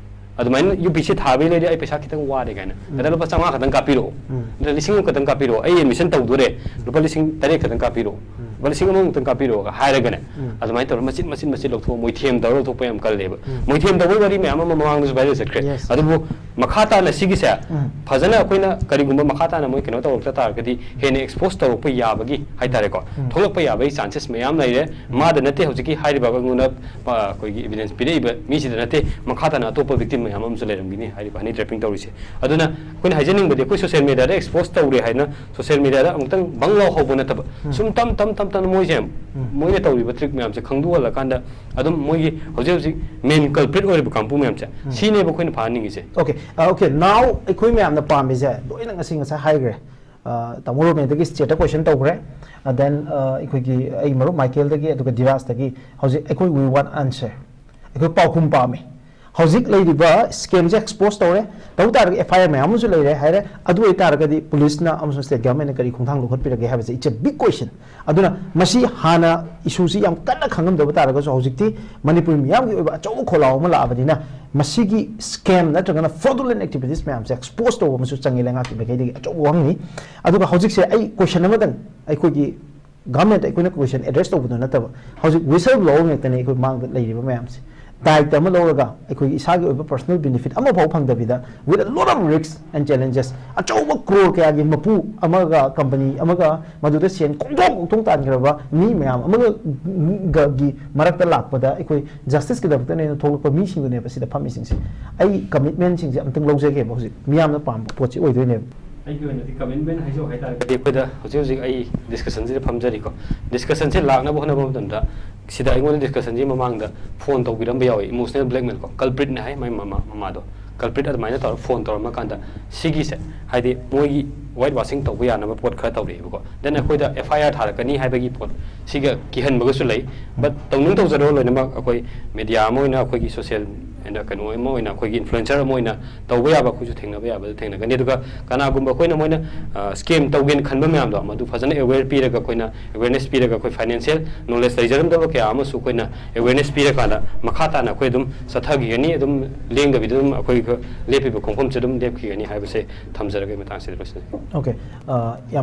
ꯑꯗꯨꯃꯥꯏꯅ ꯌꯨ ꯄꯤ ꯁꯤ ꯊꯥꯕꯩ ꯂꯩꯔꯗꯤ ꯑꯩ ꯄꯩꯁꯥ ꯈꯤꯇꯪ ꯋꯥꯔꯦ ꯀꯥꯏꯅ, ꯅꯠꯇ꯭ꯔ ꯂꯨꯄꯥ ꯆꯥꯝꯃꯉꯥ ꯈꯛꯇꯪ ꯀꯥꯞꯄꯤꯔꯛꯑꯣ, ꯎꯝ. ꯅꯠꯇ꯭ꯔ ꯂꯤꯁꯤꯡ ꯑꯃ ꯈꯛꯇꯪ ꯀꯥꯞꯄꯤꯔꯛꯑꯣ, ꯑꯩ ꯑꯦꯗꯃꯤꯁꯟ ꯇꯧꯗꯣꯔꯦ, ꯂꯨꯄꯥ ꯂꯤꯁꯤꯡ ꯇꯔꯦꯠ ꯈꯛꯇꯪ ꯀꯥꯞꯄꯤꯔꯛꯑꯣ, ꯂꯨꯄꯥ ꯂꯤꯁꯤꯡ ꯑꯃꯃꯨꯛꯇꯪ ꯀꯥꯞꯄꯤꯔꯛꯑꯣꯒ ꯍꯥꯏꯔꯒꯅꯦ, ꯎꯝ. ꯑꯗꯨꯃꯥꯏꯅ ꯇꯧꯔꯒ ꯃꯆꯤꯠ ꯃꯆꯤꯠ ꯃꯆꯤꯠ ꯂꯧꯊꯣꯛꯑ ꯃꯣꯏ ꯊꯦꯝ ꯇꯧꯔ ꯂꯧꯊꯣꯛꯄ ꯌꯥꯝ ꯀꯜꯂꯦꯕ꯫ ꯎꯝ. ꯃꯣꯏ ꯊꯦꯝ ꯇꯧꯕꯒꯤ ꯋꯥꯔꯤ ꯃꯌꯥꯝ ꯑꯃ ꯃꯃꯥꯡꯗꯁꯨ ꯚꯥꯏꯔꯦꯜ ꯆꯠꯈ꯭ꯔꯦ꯫ Yes. ꯑꯗꯨꯕꯨ ꯃꯈꯥ ꯇꯥꯅ ꯁꯤꯒꯤꯁꯦ ꯎꯝ. ꯐꯖꯅ ꯑꯩꯈꯣꯏꯅ ꯀꯔꯤꯒꯨꯝꯕ ꯃꯈꯥ ꯇꯥꯅ ꯃꯣꯏ ꯀꯩꯅꯣ ꯇꯧꯔꯛꯇ ꯇꯥꯔꯒꯗꯤ ꯍꯦꯟꯅ ꯑꯦꯛꯁꯄꯣꯖ ꯇꯧꯔꯛꯄ ꯌꯥꯕꯒꯤ ꯍꯥꯏꯇꯥꯔꯦꯀꯣ, ꯎꯝ. ꯊꯣꯛꯂꯛꯄ ꯌꯥꯕꯒꯤ ꯆꯥꯟꯁꯦꯁ ꯃꯌꯥꯝ ꯂꯩꯔꯦ꯫ ꯃꯥꯗ ꯅꯠꯇꯦ ꯍꯧꯖꯤꯛꯀꯤ ꯍꯥꯏꯔꯤꯕ ꯑꯩꯉꯣꯟꯗ, ꯑ, ꯑꯩꯈꯣꯏꯒꯤ ꯏꯚꯤꯗꯦꯟꯁ ꯄꯤꯔꯛꯏꯕ ꯃꯤꯁꯤꯗ ꯅꯠꯇꯦ, ꯃꯈꯥ ꯇꯥꯅ ꯑꯇꯣꯞꯄ ꯚꯤꯛꯇꯤꯝ ꯃꯌꯥꯝ ꯑꯃꯁꯨ ꯂꯩꯔꯝꯒꯅꯤ ꯍꯥꯏꯔꯤꯕ ꯍꯅꯤ ꯇ꯭ꯔꯦꯄꯤꯡ ꯇꯧꯔꯤꯁꯦ꯫ ꯑꯗꯨꯅ ꯑꯩꯈꯣꯏꯅ ꯍꯥꯏꯖꯅꯤꯡꯕꯗꯤ ꯑꯩꯈꯣꯏ ꯁꯣꯁꯤꯌꯦꯜ ꯃꯦꯗꯤꯌꯥꯗ ꯑꯦꯛꯁꯄꯣꯖ ꯇꯧꯔꯦ ꯍꯥꯏꯅ ꯁꯣꯁꯤꯌꯦꯜ ꯃꯦꯗꯤꯌꯥꯗ ꯑꯃꯨꯛꯇꯪ ꯕꯪ ꯂꯥꯎ ꯍꯧꯕ ꯅꯠꯇꯕ, ꯎꯝ. ꯁꯨꯝ ꯇꯝ ꯇꯝ ꯇꯝ ꯇꯝꯅ ꯃꯣꯏꯁꯦ ꯎꯝ. ꯃꯣꯏꯅ ꯇꯧꯔꯤꯕ ꯇ꯭ꯔꯤꯛ ꯃꯌꯥꯝꯁꯦ ꯈꯪꯗꯣꯛꯍꯜꯂꯀꯥꯟꯗ ꯑꯗꯨꯝ ꯃꯣꯏꯒꯤ ꯍꯧꯖꯤꯛ ꯍꯧꯖꯤꯛ ꯃꯦꯟ ꯀꯜꯄ꯭ꯔꯤꯠ ꯑꯣꯏꯔꯤꯕ ꯀꯥꯡꯕꯨ ꯃꯌꯥꯝꯁꯦ ꯎꯝ. ꯁꯤꯅꯦꯕ ꯑꯩꯈꯣꯏꯅ ꯐꯥꯍꯟꯅꯤꯡꯉꯤꯁꯦ꯫ Okay, okay, now ꯑꯩꯈꯣꯏ ꯃꯌꯥꯝꯅ ꯄꯥꯝꯃꯤꯁꯦ ꯂꯣꯏꯅ ꯉꯁꯤ ꯉꯁꯥꯏ ꯍꯥꯏꯈ꯭ꯔꯦ꯫ ꯑ, ꯇꯥꯃꯣ ꯔꯣꯃꯦꯗꯒꯤ ꯁ꯭ꯇꯦꯠꯇ ꯀꯣꯏꯁꯟ ꯇꯧꯈ꯭ꯔꯦ, ꯑ, then, ꯑ, ꯑꯩꯈꯣꯏꯒꯤ ꯑꯩ ꯃꯔꯨꯞ ꯃꯥꯏꯀꯦꯜꯗꯒꯤ, ꯑꯗꯨꯒ ꯗꯤꯔꯥꯖꯇꯒꯤ꯫ ꯍꯧꯖꯤꯛ ꯑꯩꯈꯣꯏ we want answer, ꯑꯩꯈꯣꯏ ꯄꯥꯎꯈꯨꯝ ꯄꯥꯝꯃꯤ꯫ ꯍꯧꯖꯤꯛ ꯂꯩꯔꯤꯕ ꯁ꯭ꯀꯦꯝꯁꯦ ꯑꯦꯛꯁꯄꯣꯖ ꯇꯧꯔꯦ, ꯇꯧ ꯇꯥꯔꯒꯗꯤ ꯑꯦꯐ ꯑꯥꯏ ꯑꯥꯔ ꯃꯌꯥꯝ ꯑꯃꯁꯨ ꯂꯩꯔꯦ ꯍꯥꯏꯔꯦ, ꯑꯗꯨ ꯑꯣꯏꯇꯥꯔꯒꯗꯤ ꯄꯨꯂꯤꯁꯅ ꯑꯃꯁꯨꯡ ꯁ꯭ꯇꯦꯠ ꯒꯚꯔꯟꯃꯦꯟꯠꯅ ꯀꯔꯤ ꯈꯣꯡꯊꯥꯡ ꯂꯧꯈꯠꯄꯤꯔꯒꯦ ꯍꯥꯏꯕꯁꯦ it's a big question꯫ ꯑꯗꯨꯅ ꯃꯁꯤ ꯍꯥꯟꯅ ꯏꯁꯨꯁꯤ ꯌꯥꯝ ꯀꯟꯅ ꯈꯪꯉꯝꯗꯕ ꯇꯥꯔꯒꯁꯨ ꯍꯧꯖꯤꯛꯇꯤ ꯃꯅꯤꯄꯨꯔ ꯃꯤꯌꯥꯝꯒꯤ ꯑꯣꯏꯕ ꯑꯆꯧꯕ ꯈꯣꯜꯂꯥꯎ ꯑꯃ ꯂꯥꯛꯑꯕꯅꯤꯅ ꯃꯁꯤꯒꯤ ꯁ꯭ꯀꯦꯝ ꯅꯠꯇ꯭ꯔꯒꯅ ꯐ꯭ꯔꯣꯗꯨꯂꯦꯟ ꯑꯦꯛꯇꯤꯚꯤꯇꯤꯁ ꯃꯌꯥꯝꯁꯦ ꯑꯦꯛꯁꯄꯣꯖ ꯇꯧꯕ ꯑꯃꯁꯨ ꯆꯪꯉꯤ ꯂꯩꯉꯥꯛꯀꯤ ꯃꯥꯏꯀꯩꯗꯒꯤ ꯑꯆꯧꯕ ꯋꯥꯐꯝꯅꯤ꯫ ꯑꯗꯨꯒ ꯍꯧꯖꯤꯛꯁꯦ ꯑꯩ ꯀꯣꯏꯁꯟ ꯑꯃꯗꯪ ꯑꯩꯈꯣꯏꯒꯤ ꯒꯚꯔꯟꯃꯦꯟꯠꯇ ꯑꯩꯈꯣꯏꯅ ꯀꯣꯏꯁꯟ ꯑꯦꯗ꯭ꯔꯦꯁ ꯇꯧꯕꯗꯨ ꯅꯠꯇꯕ ꯍꯧꯖꯤꯛ ꯋꯤꯁꯜ ꯕ꯭ꯂꯣꯋꯔ ꯉꯥꯛꯇꯅꯦ ꯑꯩꯈꯣꯏ ꯃꯥꯡꯗ ꯂꯩꯔꯤꯕ ꯃꯌꯥꯝꯁꯦ꯫ ꯗꯥꯏꯇ ꯑꯃ ꯂꯧꯔꯒ ꯑꯩꯈꯣꯏꯒꯤ ꯏꯁꯥꯒꯤ ꯑꯣꯏꯕ ꯄꯔꯁꯣꯅꯦꯜ ꯕꯦꯅꯤꯐꯤꯠ ꯑꯃꯐꯥꯎ ꯐꯪꯗꯕꯤꯗ with a lot of risks and challenges ꯑꯆꯧꯕ ꯀ꯭ꯔꯣꯔ ꯀꯌꯥꯒꯤ ꯃꯄꯨ ꯑꯃꯒ ꯀꯝꯄꯅꯤ ꯑꯃꯒ ꯃꯗꯨꯗ ꯁꯦꯟ ꯀꯣꯡꯊꯣꯛ ꯀꯣꯡꯊꯣꯛ ꯇꯥꯟꯈ꯭ꯔꯕ ꯃꯤ ꯃꯌꯥꯝ ꯑꯃꯒ ꯒ- ꯒꯤ ꯃꯔꯛꯇ ꯂꯥꯛꯄꯗ ꯑꯩꯈꯣꯏ ꯖꯁꯇꯤꯁꯀꯤꯗꯃꯛꯇꯅꯦꯅ ꯊꯣꯛꯂꯛꯄ ꯃꯤꯁꯤꯡꯗꯨꯅꯦꯕ ꯁꯤꯗ ꯐꯝꯃꯤꯁꯤꯡꯁꯦ꯫ ꯑꯩ ꯀꯃꯤꯠꯃꯦꯟꯁꯤꯡꯁꯦ ꯑꯝꯇꯪ ꯂꯧꯖꯒꯦꯕ ꯍꯧꯖꯤꯛ ꯃꯤꯌꯥꯝꯅ ꯄꯥꯝꯕ ꯄꯣꯠꯁꯤ ꯑꯣꯏꯗꯣꯏꯅꯦꯕ꯫ ꯑꯩꯒꯤ ꯑꯣꯏꯅꯗꯤ ꯀꯃꯤꯠꯃꯦꯟ ꯍꯥꯏꯖꯧ ꯍꯥꯏꯇꯥꯔꯒꯗꯤ ꯑꯩꯈꯣꯏꯗ ꯍꯧꯖꯤꯛ ꯍꯧꯖꯤꯛ ꯑꯩ ꯗꯤꯁꯀꯁꯟꯁꯤꯗ ꯐꯝꯖꯔꯤꯀꯣ꯫ ꯗꯤꯁꯀꯁꯟꯁꯤ ꯂꯥꯛꯅꯕ ꯍꯣꯠꯅꯕ ꯃꯇꯝꯗ ꯁꯤꯗ ꯑꯩꯉꯣꯟꯗ ꯗꯤꯁꯀꯁꯟꯁꯤ ꯃꯃꯥꯡꯗ ꯐꯣꯟ ꯇꯧꯕꯤꯔꯝꯕ ꯌꯥꯎꯏ, ꯏꯃꯣꯁꯅꯦꯜ ꯕ꯭ꯂꯦꯛꯃꯦꯜ ꯀꯣ, ꯀꯜꯄ꯭ꯔꯤꯠꯅꯦ ꯍꯥꯏ ꯃꯥꯏ ꯃꯃꯥ ꯃꯃꯥꯗꯣ꯫ ꯀꯜꯄ꯭ꯔꯤꯠ ꯑꯗꯨꯃꯥꯏꯅ ꯇꯧꯔ ꯐꯣꯟ ꯇꯧꯔꯝꯃ ꯀꯥꯟꯗ ꯁꯤꯒꯤꯁꯦ ꯍꯥꯏꯗꯤ ꯃꯣꯏꯒꯤ ꯋꯥꯏꯠ ꯋꯥꯁꯤꯡ ꯇꯧꯕ ꯌꯥꯅꯕ ꯄꯣꯠ ꯈꯔ ꯇꯧꯔꯛꯑꯦꯕꯀꯣ꯫ ꯗꯦꯟ ꯑꯩꯈꯣꯏꯗ ꯑꯦꯐ ꯑꯥꯏ ꯑꯥꯔ ꯊꯥꯔꯛꯀꯅꯤ ꯍꯥꯏꯕꯒꯤ ꯄꯣꯠ ꯁꯤꯒ ꯀꯤꯍꯟꯕꯒꯁꯨ ꯂꯩ꯫ But ꯇꯧꯅꯤꯡ ꯇꯧꯖꯔꯣ, ꯂꯣꯏꯅꯃꯛ ꯑꯩꯈꯣꯏ media ꯑꯃ ꯑꯣꯏꯅ, ꯑꯩꯈꯣꯏꯒꯤ social and ꯀꯩꯅꯣ ꯑꯃ ꯑꯣꯏꯅ, ꯑꯩꯈꯣꯏꯒꯤ influencer ꯑꯃ ꯑꯣꯏꯅ ꯇꯧꯕ ꯌꯥꯕ ꯑꯩꯈꯣꯏꯁꯨ ꯊꯦꯡꯅꯕ ꯌꯥꯕꯗ ꯊꯦꯡꯅꯒꯅꯤ꯫ ꯑꯗꯨꯒ ꯀꯅꯥꯒꯨꯝꯕ ꯑꯩꯈꯣꯏꯅ ꯃꯣꯏꯅ scam ꯇꯧꯒꯦꯅ ꯈꯟꯕ ꯃꯌꯥꯝꯗꯣ, ꯃꯗꯨ ꯐꯖꯅ aware ꯄꯤꯔꯒ, ꯑꯩꯈꯣꯏꯅ awareness ꯄꯤꯔꯒ, ꯑꯩꯈꯣꯏ financial knowledge ꯂꯩꯖꯔꯝꯗꯕ ꯀꯌꯥ ꯑꯃꯁꯨ ꯑꯩꯈꯣꯏꯅ awareness ꯄꯤꯔꯀꯥꯟꯗ ꯃꯈꯥ ꯇꯥꯅ ꯑꯩꯈꯣꯏ ꯑꯗꯨꯝ ꯆꯠꯊꯈꯤꯒꯅꯤ, ꯑꯗꯨꯝ ꯂꯦꯡꯗꯕꯤꯗ ꯑꯗꯨꯝ ꯑꯩꯈꯣꯏ ꯂꯦꯞꯄꯤꯕ ꯈꯣꯡꯐꯝꯁꯦ ꯑꯗꯨꯝ ꯂꯦꯞꯈꯤꯒꯅꯤ ꯍꯥꯏꯕꯁꯦ ꯊꯝꯖꯔꯒ ꯑꯩ ꯃꯇꯥꯡꯁꯤꯗ ꯂꯣꯏꯁꯤꯜꯂꯤ꯫ Okay, ꯑ, ꯌꯥꯝ